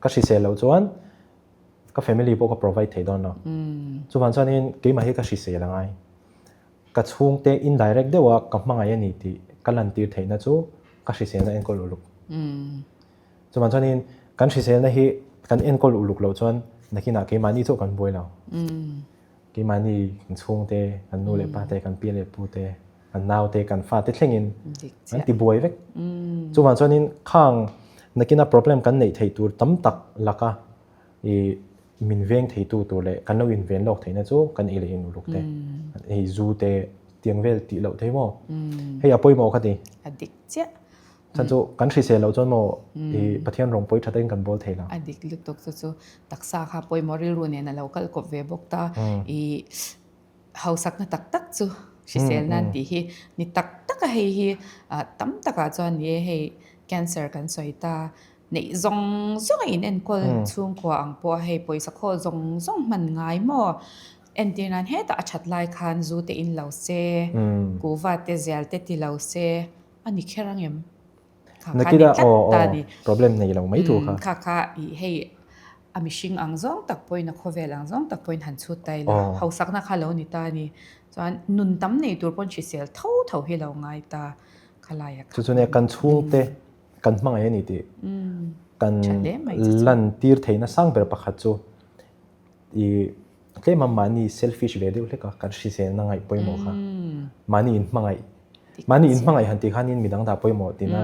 Ka hrisel loh chuan ka family pawh ka provide thei dawn lo. Chuvang chuanin keimah hi ka hrisel a ngai. Ka chhungte indirect deuha ka hmangaih a ni tih ka lantir theihna chu ka hriselna enkawl uluk. Chuvang chuanin kan hriselna hi kan enkawl uluk loh chuan nakinah keimahni chauh kan buai lo. Keimahni kan chhungte, kan nu leh pa te, kan pi leh pu te, kan nau te, kan fa te thlengin an ti buai vek. Chuvang chuanin khang nakina problem kan neih theih tur tam tak laka i min veng theitu tur leh kan lo inven lawk theihna chu kan ei leh in uluk te, hei zu te tiang vel tih loh thei maw? Hei a pawimawh kha ti. A dik chiah. Chan chu kan hrisel loh chuan maw i Pathian rawng pawi tha takin kan bawl thei lo. A dik lutuk chu chu taksa kha pawimawh rilru nen a lo kal kawp ve bawk ta. I hausakna tak tak chu hrisel nan tih hi ni tak tak a hei hi tam takah chuan ni e hei cancer kan sawi ta neih zawng zawng a inenkawl chhungkua ang pawh a hei pawisa khaw zawng zawng hman ngai maw entir nan hetah a that lai khan zu te in lo se kuhva te zial te ti lo se. A ni kher ang em? Kha kha ni tlat ta ni. Problem nei lo mai tur kha. Kha kha i hei a mihring ang zawng tak pawhin a khawvel ang zawng tak pawhin han chhut ta ila. Hausakna kha lo ni ta ni. Chuan nun tam nei tur pawn hrisel tho tho hi lo ngai ta khalai a kha. Chu chu nia kan chhungte kan hmangaih a ni tih kan lantir theihna sang ber pakhat chu i Tlem a mahni selfish ve deuh hlek a, kan hriselna ngaih pawimawh kha. Mahni in hmangaih, mahni in hmangaih han tih khanin midang dah pawimawh tina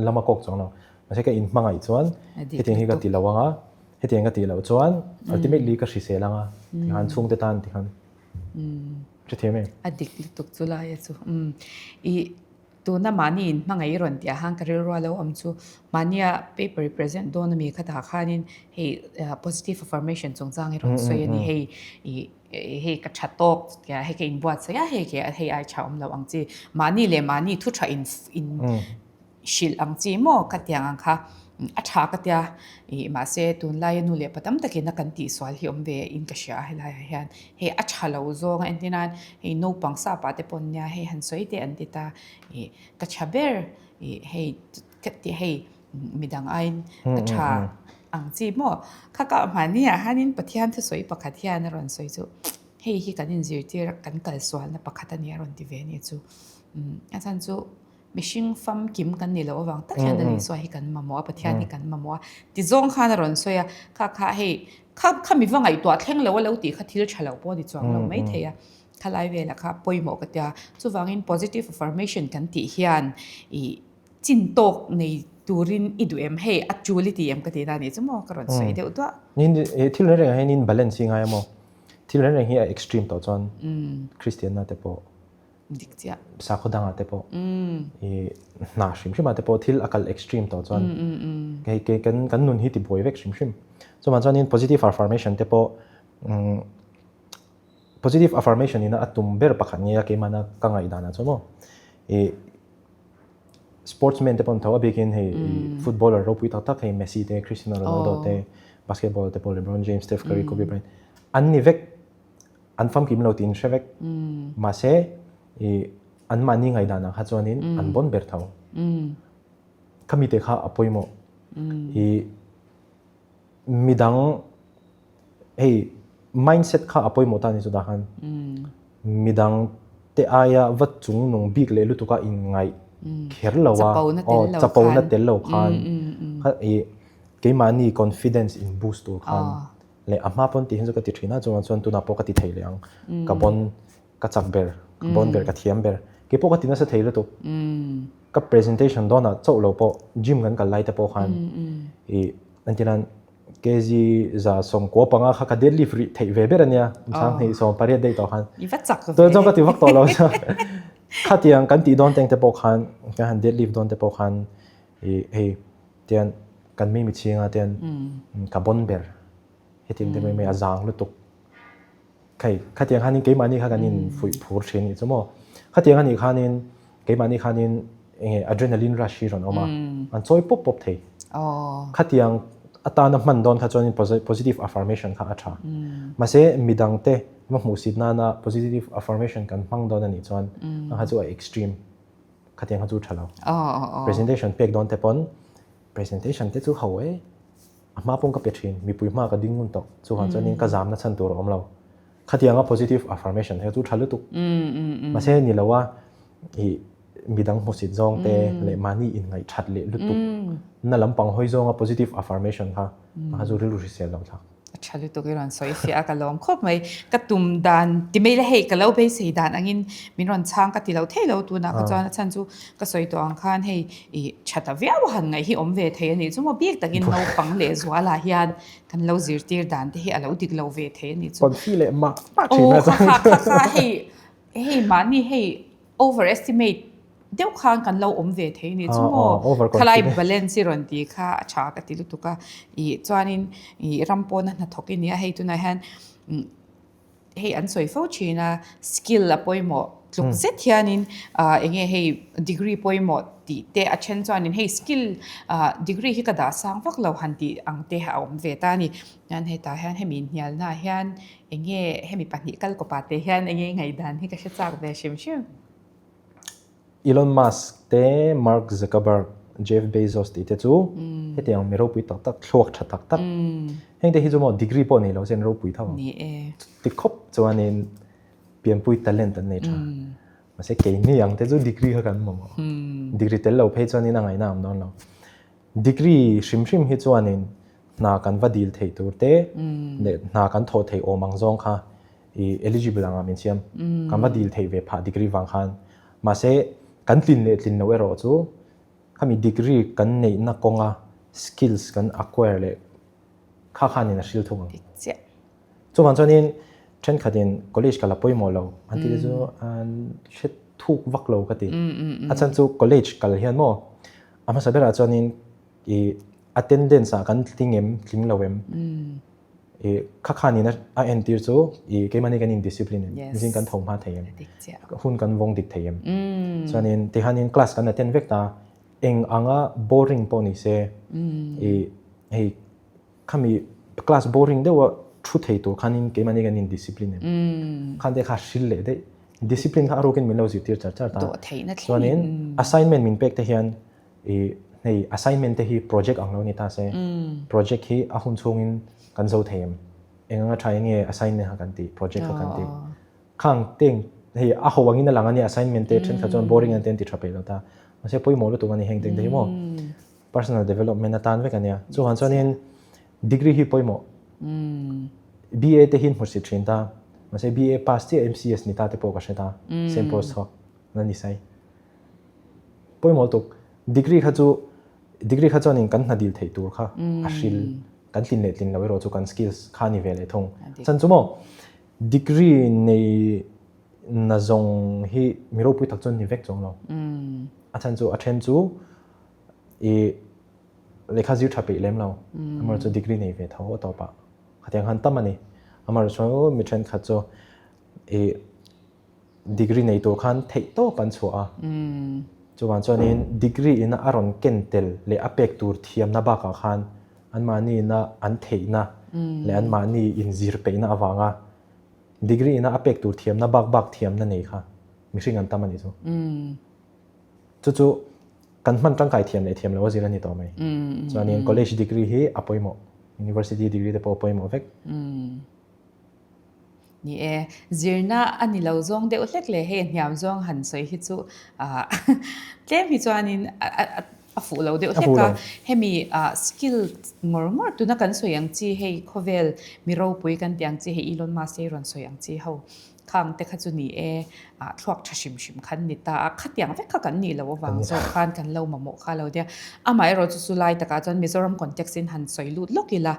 lam a kawk chuang lo. Mahse ka in hmangaih chuan hetiang hi ka ti lo ang a, hetiang ka tih loh chuan ultimately ka hrisel ang a, tikhan chhungte tan tikhan hrethiam em? A dik lutuk chu lai a chu. I Tuna mahni in hmangaih i rawn tih ah khan ka rilru a lo awm chu mahnia paper i present dawn ami kha tah khanin hei positive affirmation chungchang i rawn sawi a ni hei ih hei ka tha tawk tia hei ka inbuatsaih a hei ke hei ai tha awm lo ang chi mahni leh mahni thu tha in in hrilh ang chi maw ka tiang ang kha a tha ka tia ih mahse tunlaia nu leh pa tam takin a kan tihsual hi awm ve in ka hria a helai ah hian. Hei a tha lo zawng a entir nan hei naupang sap ah te pawh nia hei han sawi teh an ti ta ih ka tha ber ih hei ka ti hei midang aiin ka tha ang chi maw kha ka mahni ah hianin Pathian thusawi pakhat hian a rawn sawi chu hei hi kan inzirtir a kan kalsualna pakhat a ni a rawn ti ve a nih chu a chhan chu. Mihring famkim kan nih loh avang tak hian Lal Isua hi kan mamawh a, Pathian hi kan mamawh a ti zawng khan a rawn sawi a, kha kha hei kha kha mi va ngaihtuah thleng lo a lo tih kha thil tha lo pawh a ni chuang lo mai thei a, khalai velah kha pawimawh ka tia. Chuvangin positive affirmation kan tih hian ih chin tawk nei turin i duh em? Hei a tul i ti em ka tihna a nih chu maw ka rawn sawi deuh duah. Nin thil reng rengah hianin balance hi ngai a maw? Thil reng reng hi a extreme tawh chuan Kristianna te pawh Dik chiah. Sakhaw dangah te pawh i hna hrim hrimah te pawh thil a kal extreme tawh chuan hei ke kan kan nun hi tibuai vek hrim hrim. Chuvang chuanin positive affirmation te pawh positive affirmation ina a tum ber pakhat nge a keimahna ka ngaihdanah chuan maw i sportsman te pawh an tho a bikin hei footballer ropui tak tak hei Messi te Cristiano Ronaldo te basketball te pawh LeBron James Steph Curry Kobe Bryant an ni vek an famkim lo tiin hre vek mahse i an mahni ngaihdan ang kha chuanin an bawn ber tho khami te kha a pawimawh i midang hei mindset kha a pawimawh ta a ni chutah khan midang te aia va chung nung bik leh lutuk a inngaih kher lo a aw chapona tel lo khan kha i keimahni confidence in boost tur khan leh a hma pawn tih hi chu ka ti thin a chuvang chuan tunah pawh ka ti thei leh ang ka bawn ka chak ber ka bawn ber ka thiam ber keipawh ka ti nasa thei lutuk ka presentation dawnah chauh lo pawh gym kan kal lai te pawh khan i entirnan kg 190 kha ka deadlift rih theih ve ber ania 28 daih tawh khan i va chak ve chuan ka ti vak tawh lo khatiang kan tih dawn teng te pawh khan kan han deadlift dawn te pawh khan i hei tian kan mi mi chhinga tian ka bon ber hetiang te mai mai a zang lutuk Hei, khatiang khanin keimahni kha kan in fuih phur thin nih chu maw. Khatiang anih khanin keimahni khanin enge adrenaline rush hi rawn awm a, an chawi pawp pawp thei. Khatiang atana hman dawn kha chuanin positive affirmation kha a tha. Mahse midangte va hmuhsit nana positive affirmation kan hmang dawn anih chuan a kha chu a extreme. Khatiang kha chu tha lo. Presentation pek dawn te pawn presentation te chu ho e. A hma pawng ka pe thin, mipui hma ka ding ngun tawh, chuvang chuanin ka zamna chhan tur a awm lo. Khatianga positive affirmation hi chu tha lutuk. Mahse ni lo a, ih midang hmusit zawng te leh mahni inngaih that leh lutuk na lampang hawi zawnga positive affirmation kha kha chu rilru hrisel lo thlak. A tha lutuk i rawn sawi fiah a, ka lawm khawp mai. Ka tum dan ti mai la hei ka lo beisei dan angin min rawn chhang ka ti lo thei lo tunah kha chuan a chhan chu Ka sawi tawh ang khan hei i tha ta viau a han ngaih hi awm ve thei a nih chu maw bik takin naupang leh zualah hian kan lo zirtir dan te hi a lo dik lo ve thei a nih chu. Confi leh mah mah thin a chuan. Aw kha kha kha hei hei mahni hei over estimate deuh khan kan lo awm ve thei a nih chu maw. Khalai balance i rawn tih kha a tha ka ti lutuk a i chuanin i ram pawna hnathawk i nia hei tunah hian Hei an sawi fo thin a, skill a pawimawh tluk zet hianin eng nge hei degree pawimawh tih te a then chuanin hei skill degree hi ka dah sang vak lo han tih ang te a awm ve ta a ni. Chuan hetah hian hemi inhnialnaah hian eng nge hemi pahnih kal kawpah te hian eng nge ngaihdan hi ka hre chak ve hrim hrim. Elon Musk te, Mark Zuckerberg, Jeff Bezos tih te chu hetiang mi ropui tak tak, thluak tha tak tak. Heng te hi chu maw degree pawh nei lo se an ropui tho ang. Ni e. Ti khawp chuanin pianpui talent an nei tha. Mahse keini ang te chu degree kha kan mamawh. Degree tel lo phei chuanin a ngaihna a awm dawn lo. Degree hrim hrim hi chuanin hna kan va dil theih tur te leh hna kan thawh theih awm ang zawng kha i eligible anga min siam. Kan va dil theih ve phah degree vang khan. Mahse kan tlin leh tlin loh erawh chu khami degree kan neihna kawnga skills kan acquire leh kha khanin a hril thung ang. Chuvang chuanin thenkhatin college kal a pawimawh lo an tih te chu an hre thuk vak lo ka ti. A chhan chu college kal hian maw a hmasa berah chuanin i attendance ah kan tling em tling lo em i kha khanin a entir chu i keimahni kan in discipline em zing kan tho hma thei em hun kan vawng dik thei em chuanin tihanin class kan attend vek ta eng anga boring pawh ni se i hei Khami class boring deuha thu thei tur khanin keimahni kan in discipline em. Khan te kha hril leh daih. Discipline kha a rukin min lo zirtir char char ta. Chuanin assignment min pek te hian i hei assignment te hi project ang lo ni ta se. Project hi a hun chhungin kan zo thei em. Eng anga tha in nge assignment kha kan tih project kha kan tih. Khang teng hei a ho angin a lang ania assignment te thenkhat chuan boring an te an ti tha peih lo ta. Mahse pawimawh lutuk a ni heng teng te hi maw. Personal development atan vek a nia. Chuvang chuanin degree hi pawimawh. BA te hi hmusit thin ta. Mahse BA pass chiah MCS ni ta te pawh ka hre ta. Same post ho na ni sai. Pawimawh tuk. Degree kha chu Degree kha chuanin kan hna dil theih tur kha a hril, kan tlin leh tlin lo erawh chu kan skills kha a ni ve leh thung. Chan chu maw degree nei na zawng hi mi ropui tak chuan ni vek chuang lo. A chhan chu a then chu i lehkha zir tha peih lem lo, amaherawhchu chu degree nei ve tho a tawpah khatiang han tam a ni. Amaherawhchu mi thenkhat chu i Degree nei tur khan theih tawp an chhuah a. Chuvang chuanin degree ina a rawn ken tel leh a pek tur thiamna bakah khan anmahni ina an theihna leh anmahni inzir peihna avanga degree ina a pek tur thiamna bak bak thiamna nei kha mihring an tam a nih chu. Chu chu kan hman tangkai thiam leh thiam lo a zir a ni tawh mai. Chuanin college degree hi a pawimawh, university degree te pawh a pawimawh vek. Ni e, zirna a ni lo zawng deuh hlek leh hei hniam zawng han sawi hi chu tlem hi chuanin a fuh lo deuh hlek a. Hemi skill ngawr ngawr tuna kan sawi ang chi hei khawvel mi ropui kan tih ang chi hei Elon Musk te hi rawn sawi ang chi ho khang te kha chu ni e thluak tha hrim hrim khan ni ta a, khatiang vek kha kan nih loh avang zawk khan kan lo mamawh kha lo nia. Amaherawh chu chu lai takah chuan Mizoram context in han sawi lut lawk ila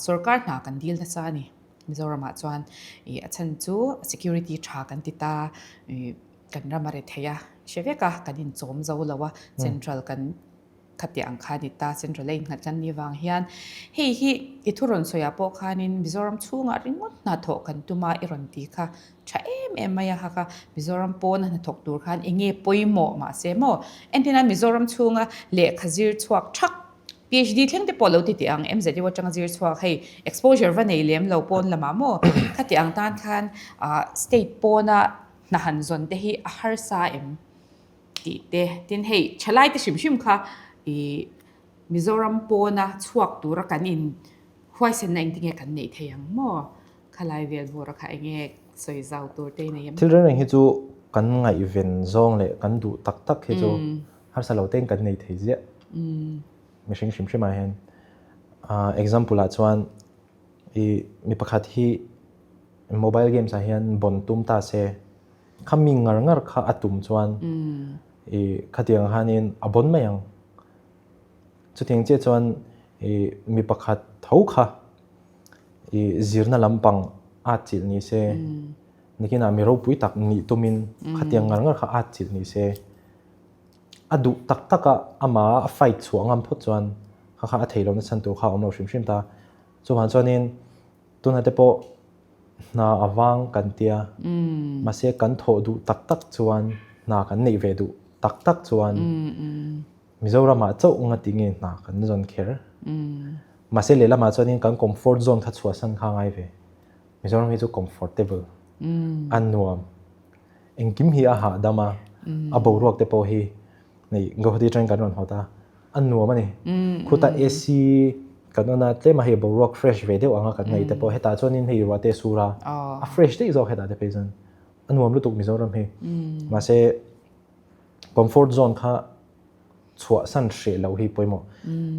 sorkar hna kan dil nasa a ni. Mizoramah chuan ih a chhan chu security tha kan ti ta ih kan ram a re thei a hre vek a kan inchawm zo lo a central kan khatiang ang kha a ni ta central a innghat kan nih vang hian hei hi i thu rawn sawiah pawh khanin Mizoram chhungah ringawt hnathawh kan tum a i rawn ti kha tha em em mai a hak a Mizoram pawna hnathawk tur khan eng nge pawimawh mahse maw entirna Mizoram chhunga lehkha zir chhuak thak PhD thleng te pawh lo ti teh ang, MZU atanga zir chhuak hei exposure va nei lem lo pawn lamah maw khati ang tan khan state pawna hna han zawn te hi a harsa em tih te tin hei thalai te hrim hrim kha ih Mizoram pawna chhuak tura kan in huaisenna engtinge kan neih thei ang maw khalai vel bawra kha enge sawi zau tur te nei em? Thil reng reng hi chu kan ngaihven zawng leh kan duh tak tak hi chu harsa lo tein kan nei thei ziah. Mihring hrim hrim ah hian example ah chuan i mi pakhat hi mobile games ah hian bon tum ta se kha mi ngar ngar kha a tum chuan i khatiang hanin a bon mai ang. Chutiang chiah chuan i mi pakhat tho kha i zirna lampang at chilh ni se nikinah mi ropui tak nih tumin khatiang ngar ngar kha at chilh ni se. A duh tak tak a, amah a fight chhuah ngam phawt chuan kha kha a thei lohna chhan tur kha a awm lo hrim hrim ta. Chuvang chuanin tunah te pawh hna a vang kan tia, mahse kan thawh duh tak tak chuan hna kan neih ve duh tak tak chuan Mizoramah chauh nga ti nge hna kan zawn kher. Mahse lehlamah chuanin kan comfort zone kha chhuahsan kha a ngai ve. Mizoram hi chu comfortable, a nuam. Engkim hi a hahdam a, a boruak te pawh hi hei Guwahati atangin kan rawn haw ta, a nuam a ni. Khuta AC kan on a, tlem a hei boruak fresh ve deuh anga kan ngaih te pawh hetah chuanin hei ruah te a sur a, a fresh daih zawk hetah te phei chuan a nuam lutuk Mizoram hi. Mahse comfort zone kha chhuahsan hreh loh hi pawimawh.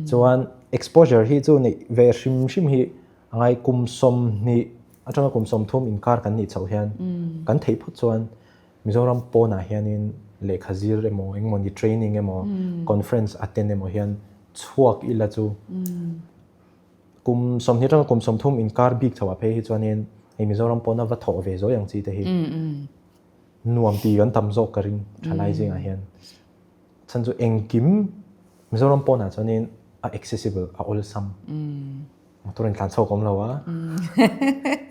Chuan exposure hi chu neih ve hrim hrim hi a ngai kum 20 atanga kum 30 inkar kan nih chhoh hian kan theih phawt chuan Mizoram pawnah hianin lehkha zir emaw engemaw ni training emaw conference attend emaw hian chhuak ila chu kum 20 atanga kum 30 inkar bik chhoh ah phei hi chuanin hei Mizoram pawna va thawh ve zawi ang chi te hi nuam ti kan tam zawk ka ring thalai zingah hian. Chhan chu engkim Mizoram pawnah chuanin a accessible, a awlsam. Motor in tlan chhuak awm lo a,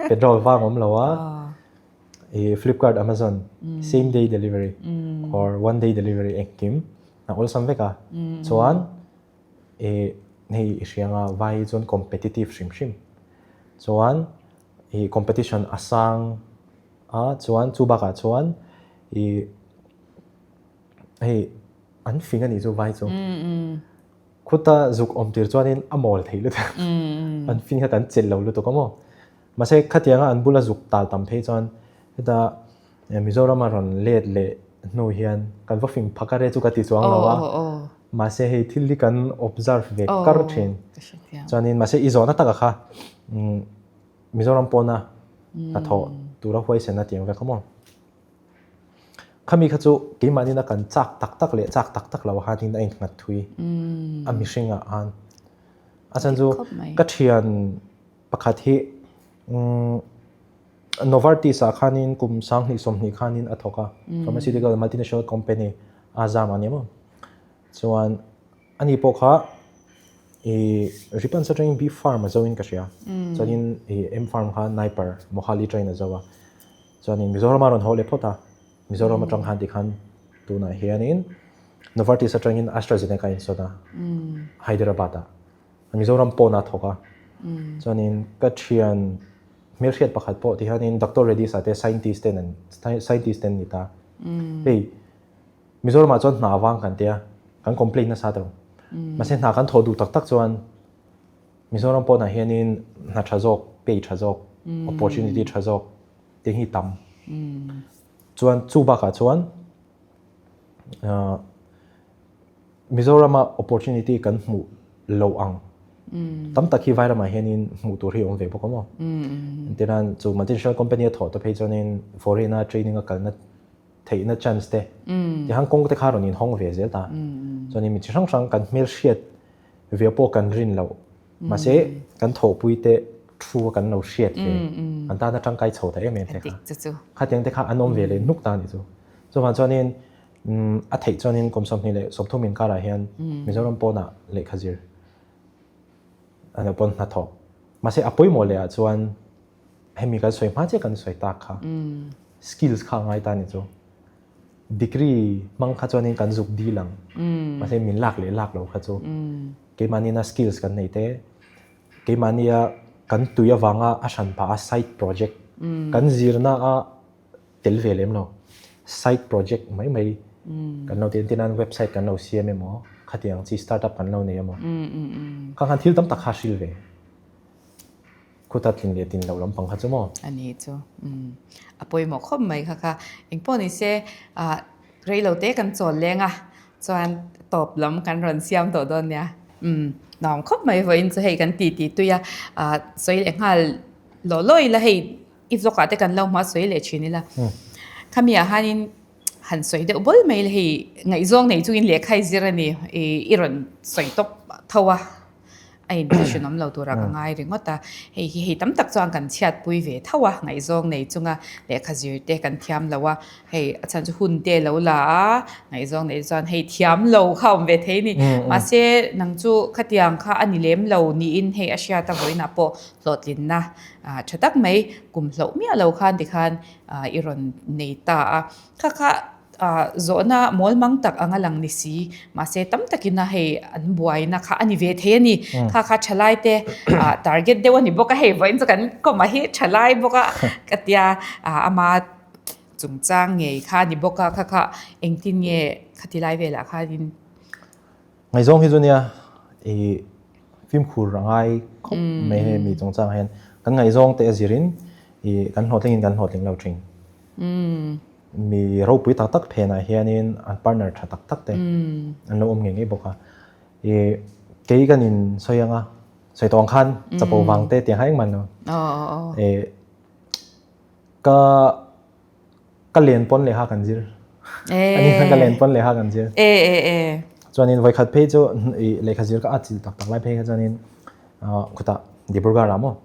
petrol vang awm lo a, i Flipkart, Amazon same day delivery or one day delivery engkim a awlsam vek a. Chuan i hei i hria anga vai hi chuan competitive hrim hrim. Chuan i competition a sang a, chuan chu bakah chuan i Hei an fing a nih chu vai chu. Khuta zuk awm tir chuanin a mawl thei lutuk. An fing kha kan chelh lo lutuk a maw. Mahse khatianga an bula zuk tal tam phei chuan heta Mizoram a rawn let leh hnu hian kan va fing phak a re chu ka ti chuang lo a. Mahse hei thil hi kan observe ve kar thin. Chuanin mahse i zawhna taka kha Mizoram pawna hnathawh tura huaisen a tiang vek a maw. Khami kha chu keimahnin a kan chak tak tak leh chak tak tak lo hanin a innghat thui a mihringah khan. A chhan chu ka thian pakhat hi Novartis ah khanin kum 2020 khanin a thawk a, pharmaceutical multinational company a zam a ni maw. Chuan ani pawh kha i Ripans atangin B farm a zo in ka hria. Chuanin i M farm kha Naipar Mohali atangin a zo a. Chuanin Mizoram a rawn haw leh phawt a, Mizoram atang khan tikhan tunah hianin Novartis atangin AstraZeneca a insawn a, Hyderabad ah. Mizoram pawn a thawk a. Chuanin ka thian hmelhriat pakhat pawh tihianin Doctor Reddy's ah te scientist ten an scientist ten ni ta. Hei Mizoram ah chuan hna vang kan tia, kan complain nasa tawh. Mahse hna kan thawh duh tak tak chuan Mizoram pawnah hianin hna tha zawk, pay tha zawk, opportunity tha zawk te hi tam. Chuan chu bakah chuan Mizorama opportunity kan hmuh lo ang tam tak hi vairamah hianin hmuh tur hi a awm ve bawk a maw. Entirnan chu multinational company a thawh te phei chuanin foreign a training a kalna theihna chance te tihan kawng te kha rawn inhawng ve zel ta. Chuanin mi chi hrang hrang kan hmelhriat ve pawh kan rin loh. Mahse, kan thawhpui te thu a kan lo hriat ve. An tana tangkai chho ta em em te kha. Khatiang te kha an awm ve leh hnuk ta a nih chu. Chuvang chuanin a theih chuanin kum 23 inkarah hian Mizoram pawnah lehkha zir a lo pawn hnathawk. Mahse, a pawimawh leh ah chuan hemi kan sawi hma chiah kan sawi tak kha skills kha a ngai ta a nih chu. Degree hmang kha chuanin kan zuk dil ang. Mahse min lak leh lak lo kha chu keimahni na skills kan nei te, keimahnia kan tui avanga a hran phah a side project kan zirna a tel ve lem lo. Side project mai mai kan lo ti entir nan website kan lo siam emaw khatiang chi startup kan lo nei emaw khang khan thil tam tak kha a hril ve. Khuta tlin leh tin lo lampang kha chu maw? A ni chu. Umm. A pawimawh khawp mai kha kha. Engpawh ni se, ah, rei lo te kan chawl leng a, chuan tawp lam kan rawn siam tawh dawn nia. Umm. Nuam khawp mai vawiin chu hei kan ti ti tui a, ah, sawi leh nghal law law ila hei i vlog ah te kan lo hma sawi leh thin ila. Khami ah hianin han sawi deuh bawl mai ila hei ngaihzawng nei chungin lehkha i zir a ni, i rawn sawi tawp tho a. A inhriat awm lo turah ka ngai ringawt a, hei hi hei tam tak chuan kan chhiatpui ve tho a, ngaihzawng nei chunga lehkha zir te kan thiam lo a, hei a chhan chu hun te lo la a, ngaihzawng nei chuan hei thiam lo kha awm ve thei a ni. Mahse nang chu khatiang kha a ni lem lo niin hei a hriat a vawiinah pawh hlawhtlinna tha tak mai kum hloh miah lo khan tikhan i rawn nei ta a, kha kha Zawhna mawl mang tak anga lang ni si, mahse tam takin a hei an buaina kha a ni ve thei a ni. Kha kha thalai te target deuh a ni bawk a, hei vawiin chu kan kawmah hi thalai bawk a ka tia, ama chungchang ngei kha a ni bawk a, kha kha engtin nge khati lai velah khanin. Ngaihzawng hi chu nia i fimkhur a ngai khawp mai hei mi chungchang hian kan ngaihzawng te a zirin i kan hlawhtlingin kan hlawhtling lo thin. Mi ropui tak tak phenah hianin an partner tha tak tak te an lo awm ngei ngei bawk a. I kei kan in sawi anga sawi tawng khan chapo vang te tiang kha engmah lo. I ka Ka len pawn leh kha kan zir. Ani khan ka len pawn leh kha kan zir. E e e. Chuanin voikhat phei chu i lehkha zir ka atchilh tak tak lai phei kha chuanin khutah Dibrugarh ah maw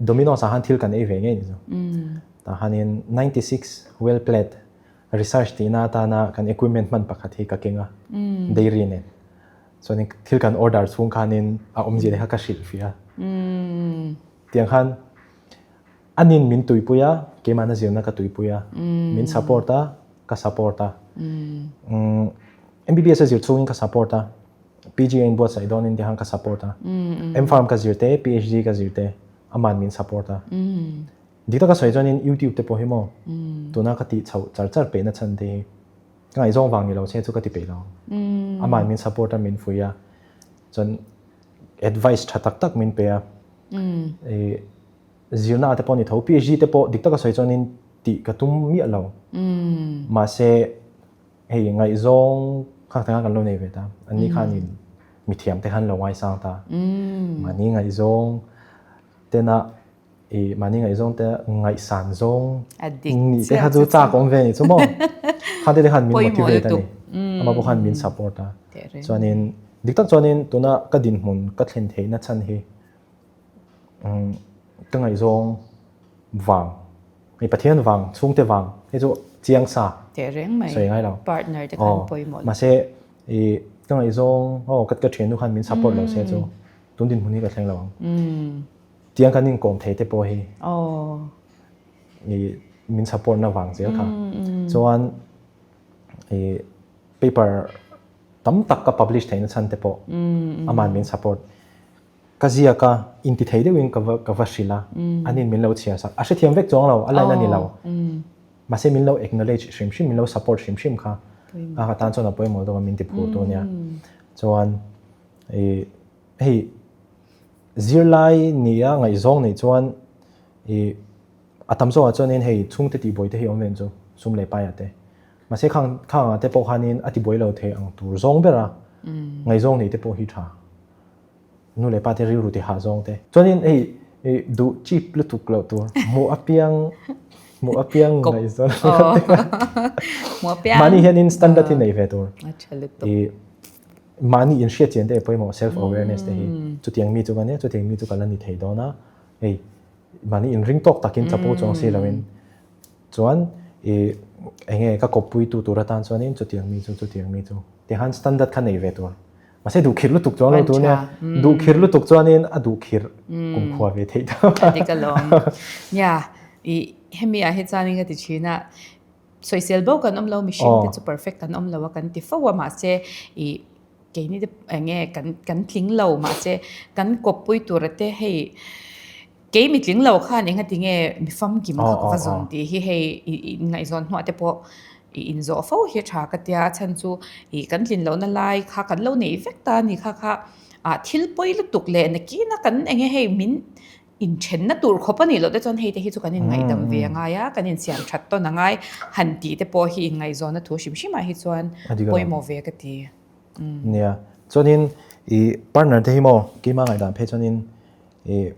Domino's ah khan thil kan ei ve ngei ni chu. Tah khanin 96 well plate research tihna atana kan equipment hman pakhat hi ka keng a dairy nen. Chuanin thil kan order chhung khanin a awmzia te kha ka hrilh fiah a. Tiang khan Anin min tuipui a, keimahna zirna ka tuipui a, min support a, ka support a. MBBS a zir chhungin ka support a, PG a inbuatsaih dawnin te khan ka support a, MPharm ka zir te, PhD ka zir te, aman min support a. Dik taka sawi chuanin YouTube te pawh hi maw, tuna ka tih chhoh char char peihna chhan te hi ka ngaihzawng vang ni lo che chu ka ti peih lo. Aman min support a, min fuih a, chuan advice tha tak tak min pe a. Zirna te pawh ni tho, PhD te pawh dik taka sawi chuanin tih ka tum miah lo. Mahse hei ngaihzawng kha tanga kan lo nei ve ta, anni khanin mithiam te khan lo ngaisang ta. Mahni ngaihzawng tena. I mahni ngaihzawng te ngaihsan zawng nih te kha chu chak awm ve a nih chu maw? Khan te te khan min motivate a ni. Amah pawh khan min support a. Chuanin dik tak chuanin tuna ka dinhmun ka thlen theihna chhan hi ka ngaihzawng vang, hei Pathian vang, chhungte vang hei chu chiang sa sawi ngai lo. Mahse i ka ngaihzawng aw ka thiannu khan min support lo se chu tun dinhmun hi ka thleng lo ang. Tiang kan inkawm thei te pawh hi i min support na vang zel kha. Chuan i paper tam tak ka publish theihna chhan te pawh aman min support. Ka ziak a, inti thei deuhin ka va ka va hrilh a, anin min lo chhiar sak. A hrethiam vek chuang lo, a line a ni lo. Mahse min lo acknowledge hrim hrim, min lo support hrim hrim kha a ka tan chuan a pawimawh deuh a min ti phur tu ania. Chuan i hei Zirlai nia ngaihzawng neih chuan i a tam zawkah chuanin hei chhungte tihbuai te hi awm ve ang chu, sum leh paiah te. Mahse khang khangah te pawh khanin a tibuai lo thei ang tur zawng bera ngaihzawng neih te pawh hi tha. Nu leh pa te rilru ti hah zawng te. Chuanin hei i duh cheap lutuk loh tur hmuh apiang hmuh apiang ngaihzawn mahni hianin standard hi nei ve tur. I Mahni inhriat chian te hi pawimawh, self awareness te hi. Chutiang mi chu ka nia, chutiang mi chu ka la ni thei dawn a, hei mahni inring tawk takin chapo chuang si loin chuan i eng nge ka kawppui tu tur atan chuanin chutiang mi chu chutiang mi chu tihan standard kha nei ve tur. Mahse duhkhirh lutuk chuang lo tur nia, duhkhirh lutuk chuanin a duhkhirh kumkhua ve theih ta. A dik alawm. Nia, i hemi ah hi chuanin ka ti thin a, Sawisel bo kan awm lo, mihring te chu perfect kan awm lo a kan ti fo a, mahse ih keini te eng nge kan kan tling lo mahse kan kawppui tura te hei kei mi tling lo khan eng ati nge mi famkim kha ka va zawn tih hi hei ih ih ngaihzawn hnuah te pawh ih inzawh fo hi a tha ka tia a chhan chu ih kan tlin lohna lai kha kan lo neih vek ta a ni kha kha ah thil pawi lutuk leh nakina kan eng nge hei min Inthenna tur khawp a nih loh te chuan hei te hi chu kan inngaihdam ve a ngai a, kan insiam that tawn a ngai. Han tih te pawh hi inngaihzawnna thu hrim hrimah hi chuan pawimawh ve ka ti. Nia, chuanin i partner te hi maw keimah ngaihdan phei chuanin i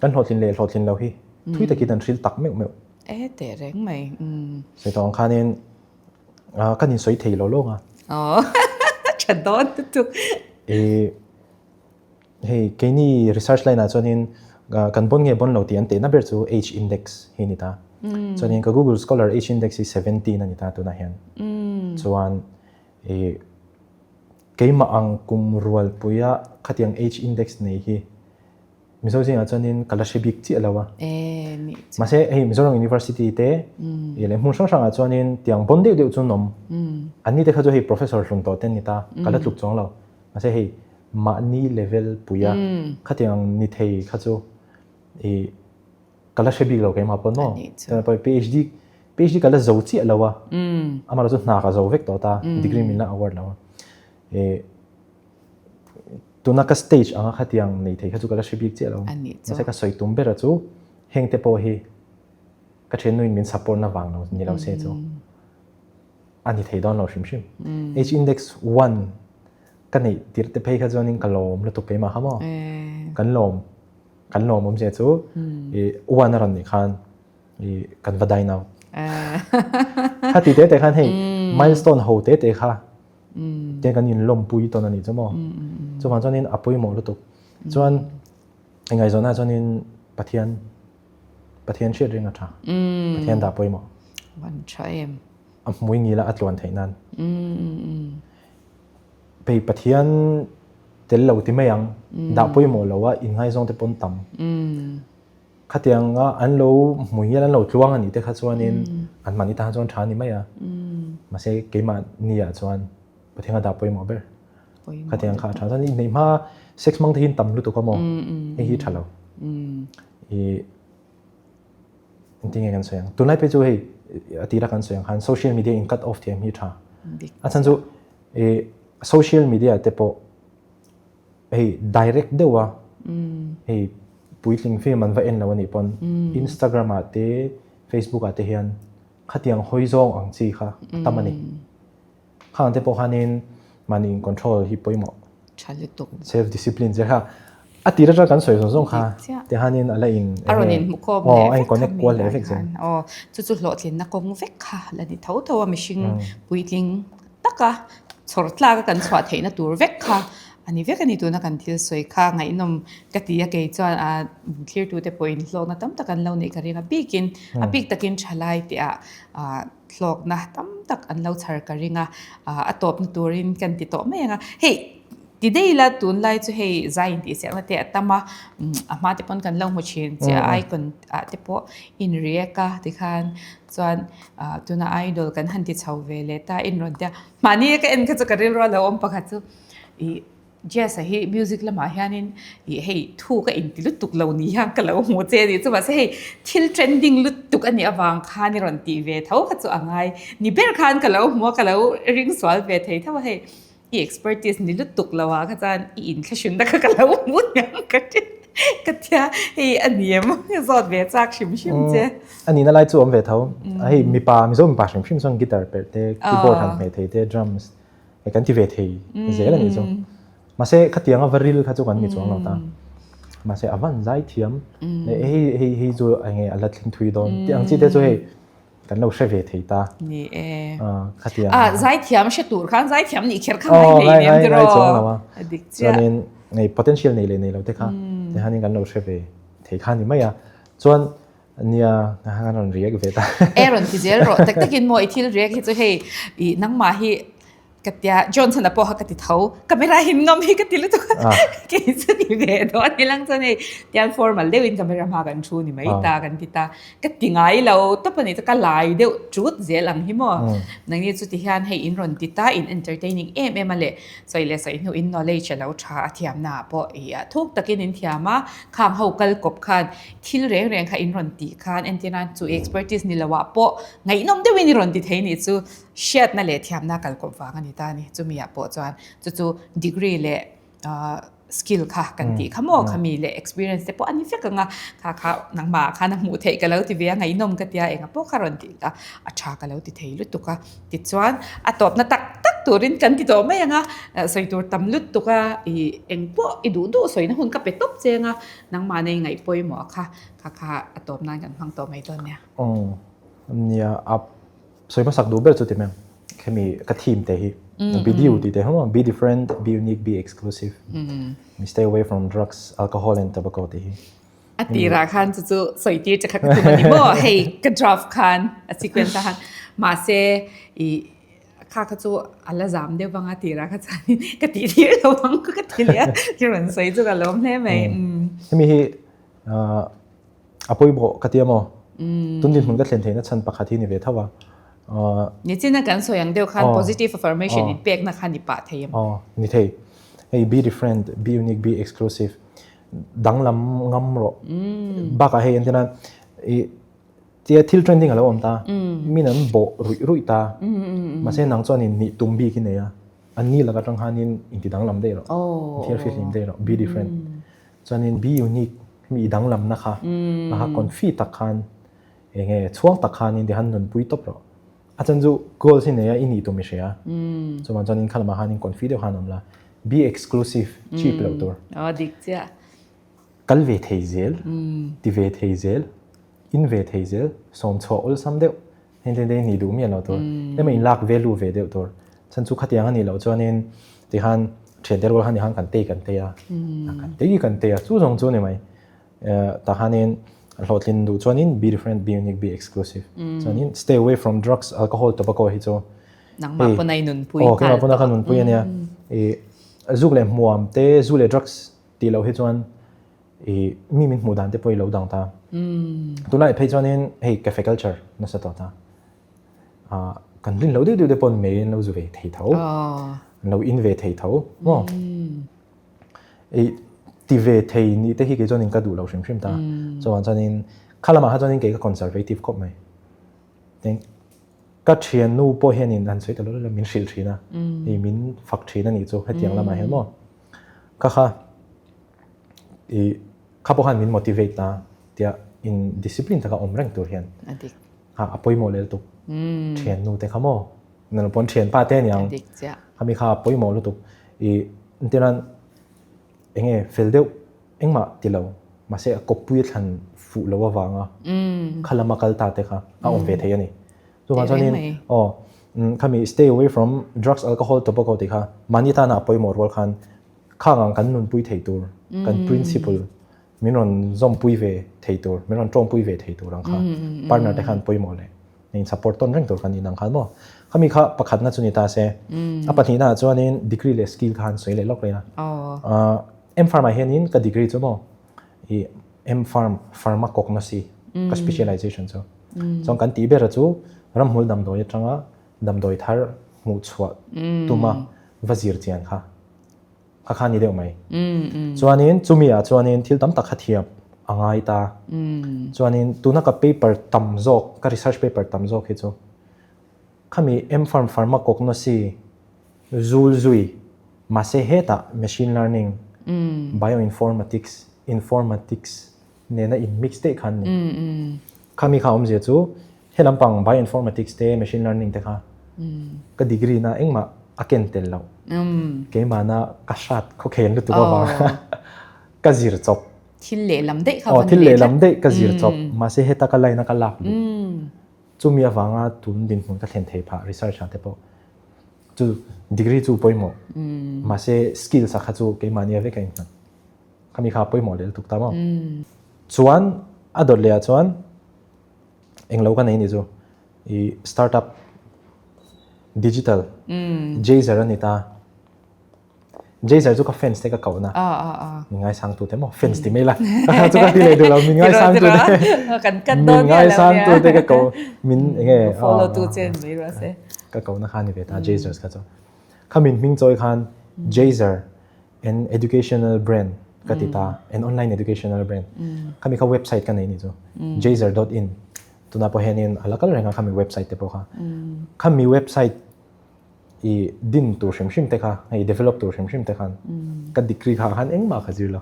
kan hlawhtlin leh hlawhtlin lo hi thui takin an hril tak meuh meuh. E teh reng mai. Sawi tawh ang khanin kan insawi thei lo lawng a. Aw, tha dawn lutuk. I Hei keini research line ah chuanin kan bon nge bon lo tih an tehna ber chu H index hi a ni ta. Chuanin ka Google Scholar H index hi 17 a ni ta tunah hian. Chuan i keimah ang kum rualpuia khatiang H index nei hi Mizo zingah chuanin ka la hre bik chiah lo a. Mahse hei Mizoram University te i leh hmun hrang hrangah chuanin tiang bon deuh deuh chu an awm. Anni te kha chu hei professor hlun tawh te an ni ta, ka la tluk chuang lo. Mahse hei mahni level puia khatiang ni thei kha chu i ka la hre bik lo keimah pawh maw. Chuan pawh PhD PhD ka la zo chiah lo a, amaherawh chu hna ka zo vek tawh ta, degree min la award lo a. I tuna ka stage anga khatiang nei thei kha chu ka la hre bik chiah lo. Mahse ka sawi tum bera chu heng te pawh hi ka thiannuin min support na vang lo ni lo se chu. A ni thei dawn lo hrim hrim. H index one ka neih tirh te phei kha chuanin ka lawm lutuk keimah kha maw. Kan lawm kan lawm awmzia chu i one a rawn nih khan i kan va dine out. Kha ti te te khan hei milestone ho te te kha te kan inlawmpui tawn a nih chu maw. Chuvang chuanin a pawimawh lutuk. Chuan ngaihzawnah chuanin Pathian Pathian hriat reng a tha. Pathian dah pawimawh. Van tha em. A hmui ngila a tluan theih nan. Pei Pathian tel lo ti mai ang. Dah pawimawh lo a inngaizawng te pawn tam. Khatianga an lo hmui ngil an lo tluang a nih te kha chuanin an mahni tan chuan tha a ni mai a. Mahse keimah ni ah chuan Pathian a dah pawimawh ber. Khatiang kha a tha. Chuan inneih hma sex hmang te hi an tam lutuk a maw? Hei hi tha lo. I engtin nge kan sawi ang? Tunlai phei chu hei a tira kan sawi ang khan social media in cut off thiam hi tha. A chhan chu i social media te pawh hei direct deuh a hei puitling film an va en lo a nih pawn Instagram ah te Facebook ah te hian khatiang hawi zawng ang chi kha a tam a ni. Khang te pawh khanin mahni in control hi pawimawh. Tha lutuk. Self discipline che kha. A tir atang kan sawi zawng zawng kha tihanin a la in a rawn inhmukhawm leh a in connect kual leh vek zel. Aw, chu chu hlawhtlinna kawng vek kha la ni tho tho a, mihring puitling taka chhawr tlaka kan chhuah theihna tur vek kha a ni vek a ni tuna kan thil sawi kha ngaihnawm ka ti a, kei chuan a thlirtute pawhin hlawkna tam tak an lo neih ka ring a, bikin a bik takin thalai tih ah hlawkna tam tak an lo chhar ka ring a, a tawpna turin kan ti tawh mai ang a, hei Ti daih ila tunlai chu hei zai intihsiakna te a tam a, a hma te pawn kan lo hmu thin che a icon ah te pawh in react a tikhan chuan tuna idol kan han ti chho ve leh ta in rawn tia mahni ka en kha chu ka rilru a lo awm pakhat chu ih Jazz a hi music lamah hianin ih hei thu ka inti lutuk lo ni hian ka lo hmu che a nih chu mahse hei thil trending lutuk a nih avang khan i rawn tih ve tho kha chu a ngai ni ber khan ka lo hmu a ka lo ring sual ve thei tho a hei. I expertise ni lutuk lo ah kha chuan i inthlahrunna kha ka lo hmu niang ka ti ka tia hei a ni em zawt ve chak hrim hrim che. A nihna lai chu awm ve tho. Hei mipa Mizo mipa hrim hrim chuan guitar perh te, keyboard han hmeh thei te, drums hei kan ti ve thei zel a nih chu. Mahse khatianga va ril kha chu kan ni chuang lo ta. Mahse a van zai thiam hei hei hei chu enge a la thleng thui dawn tih ang chi te chu hei Kan lo hre ve thei ta. Ni e. Khatiang. Ah, zaithiam hre tur khan zaithiam nih kher kha ngai nei nem tiraw. Ngai chuang lo a. A dik chiah. Chuanin nei potential nei leh nei lo te kha te hanin kan lo hre ve thei kha ni mai a. Chuan nia kan rawn react ve ta. E rawn ti zel rawh. Tak takin maw i thil react hi chu hei i nangmah hi Ka tia, Johnson-a pawh kha ka ti tho, camera hin ngam hi ka ti lutuk a, kei chu ni ve dawn ni lang chuan hei tian formal deuhin camera hma kan thu ni mai ta kan ti ta, ka ti ngai lo tawp a ni chu ka lai deuh ṭut zel ang hi maw, nangni chu ti hian hei in rawn ti ta, in entertaining em em a leh sawi leh sawi hnu in knowledge a lo tha a thiamna ah pawh i ah thuk takin in thiam a, khang ho kal kawp khan thil reng reng kha in rawn tih khan entir nan chu expertise ni lo ah pawh ngaihnawm deuhin i rawn ti thei nih chu. Hriatna leh thiamna kalkawp vang a ni ta a ni. Chumi ah pawh chuan chu chu degree leh skill kha kan tih kha maw khami leh experience te pawh a ni vek ang a, kha kha nangmah ah khan a hmuh theih ka lo ti ve a, ngaihnawm ka tia enga pawh kha rawn tih a, a tha ka lo ti thei lutuk a. Tichuan a tawpna tak tak turin kan ti tawh mai ang a, sawi tur tam lutuk a, ih eng pawh i duh duh sawina hun ka pe tawp cheng a, nangmah nei ngaih pawimawh kha kha kha a tawp nan kan hmang tawh mai dawn nia. Aw nia a Sawi hmasak duh ber chu ti mai ang. Khemi ka theme te hi be due tih te hawng be different, be unique, be exclusive. Mi stay away from drugs, alcohol and tobacco tih hi. A tirah khan chu chu sawi tir che kha ka tum a ni maw? Hei ka draft khan a sequence ah khan mahse i kha kha chu a la zam deuh vang a tirah kha chuanin ka tih tir lo ang ka ti leh a, i rawn sawi chu ka lawm hle mai. Hemi hi A pawimawh ka ti a maw? Tun dinhmun ka thlen theihna chhan pakhat hi ni ve tho a. Nichina kan sawi ang deuh khan positive affirmation in pekna kha ni pah thei em? Aw, ni thei. Hei be different, be unique, be exclusive. Danglam ngam rawh. Bakah hei entirna i tia thil trending a lo awm ta. Min an bawh ruih ruih ta. Mahse nang chuanin nih tum bik i nei a. An ni lak atang khanin inti danglam daih rawh. Thil fihlim daih rawh. Be different. Chuanin be unique mi danglamna kha a ha confi tak khan eng nge chhuang tak khanin ti han nunpui tawp rawh. A chan chu goals hi nei a i nih tum i hria. Chuan chuanin kha lamah khanin confi deuh khan awm la. Be exclusive cheap loh tur. Aw dik chiah. Kal ve thei zel, ti ve thei zel, in ve thei zel, sawm chhuah awlsam deuh. Heng te te nih duh miah lo tur. Emaw in lak value ve deuh tur. Chhan chu khatiang a nih loh chuanin tihan thiante rual khan tihan kan tei kan tei a. Kan tei kan tei a chu zawng chu ni mai. Tah khanin hlawhtlin duh chuanin be different, be unique, be exclusive. Chuanin stay away from drugs, alcohol, tobacco hi chu. Nangmah pawn a i nunpui nghal. Aw keimah pawn a ka nunpui a nia. I zuk leh hmuam te, zu leh drugs tih loh hi chuan i mi min hmuh dan te pawh i lo dang ta. Tunlai phei chuanin hei cafe culture nasa tawh ta. Kan rin lo deuh deuh te pawn mei an lo zu ve thei tho. An lo in ve thei tho. Maw? I ti ve thei ni te hi kei chuanin ka duh lo hrim hrim ta. Chuan chuanin kha lamah kha chuanin kei ka conservative khawp mai. Tin ka thiannu pawh hianin an sawi ta lo lo min hrilh thin a. I min fak thin a nih chu hetiang lamah hian maw. Kha kha i kha pawh khan min motivate na tia in discipline taka awm reng tur hian a dik ha a pawimawh leh lutuk thian nu te kha maw nan pawn thian pa te niang dik chiah khami kha pawimawh lutuk i tiran enge fel deuh. Engmah ti lo, mahse a kawppui a thlan fuh lo avanga kha lama kal ta te kha a awm ve thei a ni. Chuvang chuanin aw khami stay away from drugs, alcohol, tobacco tih kha mahni tana a pawimawh rual khan khang ang kan nunpui thei tur, kan principle min rawn zawmpui ve thei tur, min rawn tawngpui ve thei tur ang kha partner te khan pawimawh leh in support tawn reng tur kan in ang khan maw. Khami kha pakhatna chu ni ta se. A pahnihna ah chuanin degree leh skill kha han sawi leh lawk reng a. M-Pharm ah hianin ka degree chu maw i M-Pharm Pharmacognosy ka specialization chu. Chuan kan tih bera chu ramhmul damdawi atanga damdawi thar hmuhchhuah tuma va zir chian kha. Kha kha ni deuh mai. Chuanin chumi ah chuanin thil tam tak kha thiam a ngai ta. Chuanin tuna ka paper tam zawk, ka research paper tam zawk hi chu khami M-Pharm Pharmacognosy zul zui mahse hetah machine learning, bioinformatics, informatics nena in mix daih kha an ni. Khami kha awmzia chu he lampang bioinformatics te machine learning te kha ka degree na engmah a ken tel lo. Keimahna ka hrat khawkhen lutuk avang ka zir chawp. Thil lehlam daih kha va ni Thil lehlam daih ka zir chawp. Mahse heta ka line a ka lak luh. Chumi avanga tun dinhmun ka thlen thei phah research ah te pawh. Chu degree chu pawimawh. Mahse skills ah kha chu keimahnia vek a inhman. Khami kha pawimawh leh lutuk ta maw? Chuan a dawt leh ah chuan englo ka nei ni chu i startup digital Jayzer a ni ta. Jayzer chu ka fans te ka koh na. Min ngaisang tu te maw? Fans ti mai la. Chu ka ti leh duh lo min ngaisang tu te. Min ngaisang tu te ka koh min enge follow tu che mai rawh se. Ka koh na kha ni ve ta Jayzers kha chu. Kha min hming chawi khan Jayzer An educational brand ka ti ta, an online educational brand. Khami kha website ka nei ni chu, jayzer dot in. Tunah pawh hianin a la kal reng a khami website te pawh kha. Khami website i din tur hrim hrim te kha, hei develop tur hrim hrim te khan ka degree kha khan engmah ka zir lo.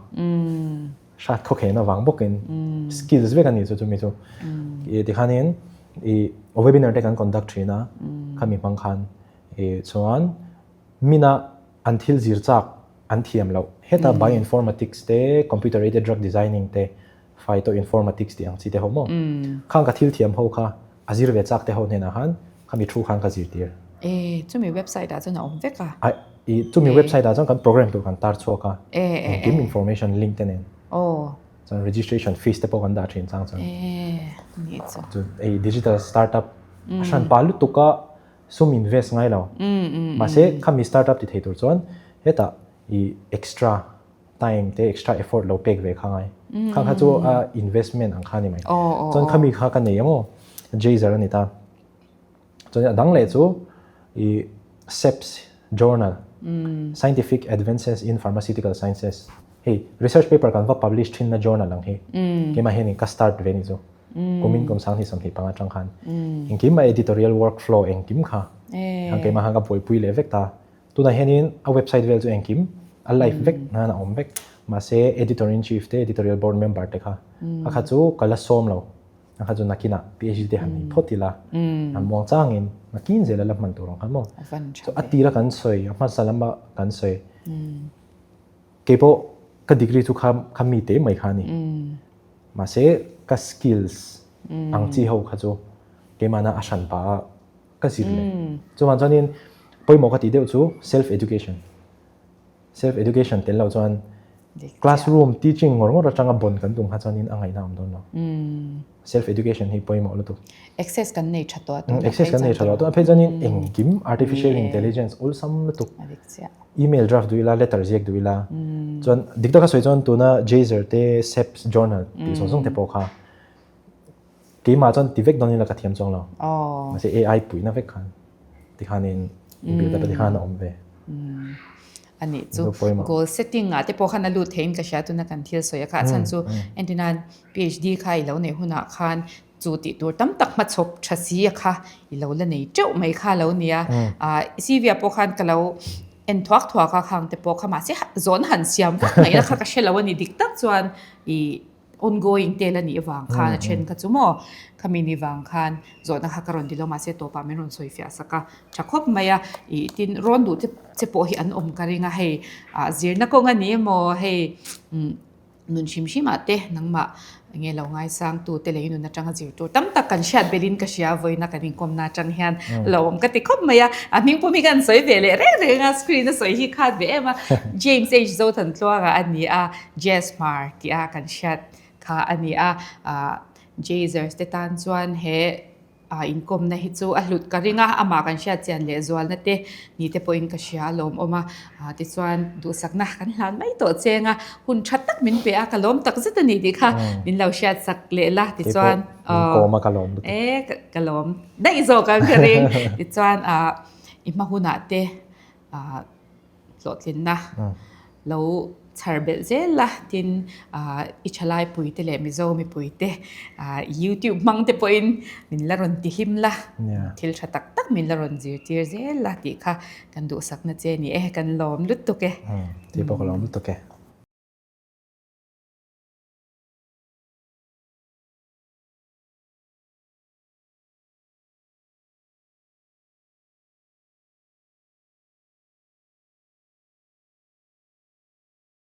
Hrat khawkhen avang bawkin skills vek a ni chu chumi chu. I tikhanin i webinar te kan conduct thin a, khami hmang khan i chuan Mina an thil zir chak an thiam loh. Heta bioinformatics te, computer aided drug designing te, phytoinformatics tih ang chi te ho maw? Khang ka thil thiam ho kha a zir ve chak te ho hnenah khan khami thu khan ka zirtir. E, chumi website ah chuan a awm vek a. Ai, i chumi website ah chuan kan program tur kan tar chhuak a. Engkim information link te nen. Aw. Chuan registration fees te pawh kan dah thin chang chuan. E, nih chu. Chu ei digital startup a hran pa lutuk a. Sum invest ngai lo. Mahse khami startup ti thei tur chuan hetah i extra time te extra effort lo pek ve kha ngai. Khang kha chu a investment ang kha ni mai. Chuan khami kha ka nei emaw Jayzer a ni ta. Chuan a dang leh chu i SEPS journal Scientific Advances in Pharmaceutical Sciences hei research paper kan va publish thin na journal ang hi keimah hianin ka start ve ni chu. Kumin kum 2025 atang khan engkim a editorial workflow engkim kha khan keimah khan ka buaipui leh vek ta. Tunah hianin a website vel chu engkim a live vek nan a awm vek. Mahse editor in chief te editorial board member te kha a kha chu ka la sawm lo. A kha chu nakinah PhD te han nei phawt ila an muang changin nakin zel a la hman tur ang kha maw. Chu a tira kan sawi a hmasa lama kan sawi keipawh ka degree chu kha kha mi te mai kha a ni. Mahse ka skills ang chi ho kha chu keimahna a hran pah a ka zir leh. Chuvang chuanin pawimawh ka tih deuh chu self education. Self education tel lo chuan classroom teaching ngawr ngawr atanga bon kan tum kha chuanin a ngaihna a awm dawn lo. Self education hi pawimawh lutuk. Access kan nei tha tawh a tunah Access kan nei tha tawh a tunah phei chuanin engkim artificial intelligence awlsam lutuk. Email draft duh ila, letter ziak duh ila. Chuan dik taka sawi chuan tuna Jayzer te SEPS journal tih zawng zawng te pawh kha keimah chuan ti vek dawn ila ka thiam chuang lo. Mahse AI puihna vek khan tikhanin build up a tikhan a awm ve. A nih chu goal setting ah te pawh khan a lut theiin ka hria tuna kan thil sawi a kha a chhan chu entirnan PhD kha i lo neih hunah khan Chu tih tur tam tak hmachhawp tha si a kha i lo la nei teuh mai kha lo nia. I CV ah pawh khan ka lo en thuak thuak a khang te pawh kha mahse zawn han siam vak mai la kha ka hre lo a ni dik tak chuan i ongoing te la nih vang khan a then kha chu maw khami ni vang khan zawhna kha ka rawn ti lo mahse tawpah min rawn sawi fiah sak a tha khawp mai a i tin rawn duh te che pawh hi an awm ka ring a hei zirna kawng a ni emaw hei. Nun hrim hrimah te nangmah nge lo ngaisangtu te lei nun atanga zir tur tam tak kan hriat belin ka hria vawiina kan inkawmna atang hian lo awm ka ti khawp mai a. A hming pum hi kan sawi ve leh reng reng a, screen a sawi hi khat ve em a. James H Zothantluanga a ni a, Jazz Hmar tih a kan hriat kha a ni a. Jazzers te tan chuan he A inkawmna hi chu a hlut ka ring a, amah kan hriat chian leh zualna te ni te pawhin ka hria a lawmawm a. Tichuan duhsakna kan hlan mai tawh cheng a, hun tha tak min pe a, ka lawm tak zet a ni tih kha min lo hriat sak leh la. Tichuan Kawm a ka lawm lutuk. E ka lawm daih zawk ang ka ring. Tichuan i hma hunah te hlawhtlinna lo chhar belh zel la, tin i thalaipuite leh Mizo mipuite YouTube hmang te pawhin min la rawn ti hlim la, thil tha tak tak min la rawn zirtir zel la tih kha kan duhsakna che a ni e, kan lawm lutuk e. Tih pawh ka lawm lutuk e.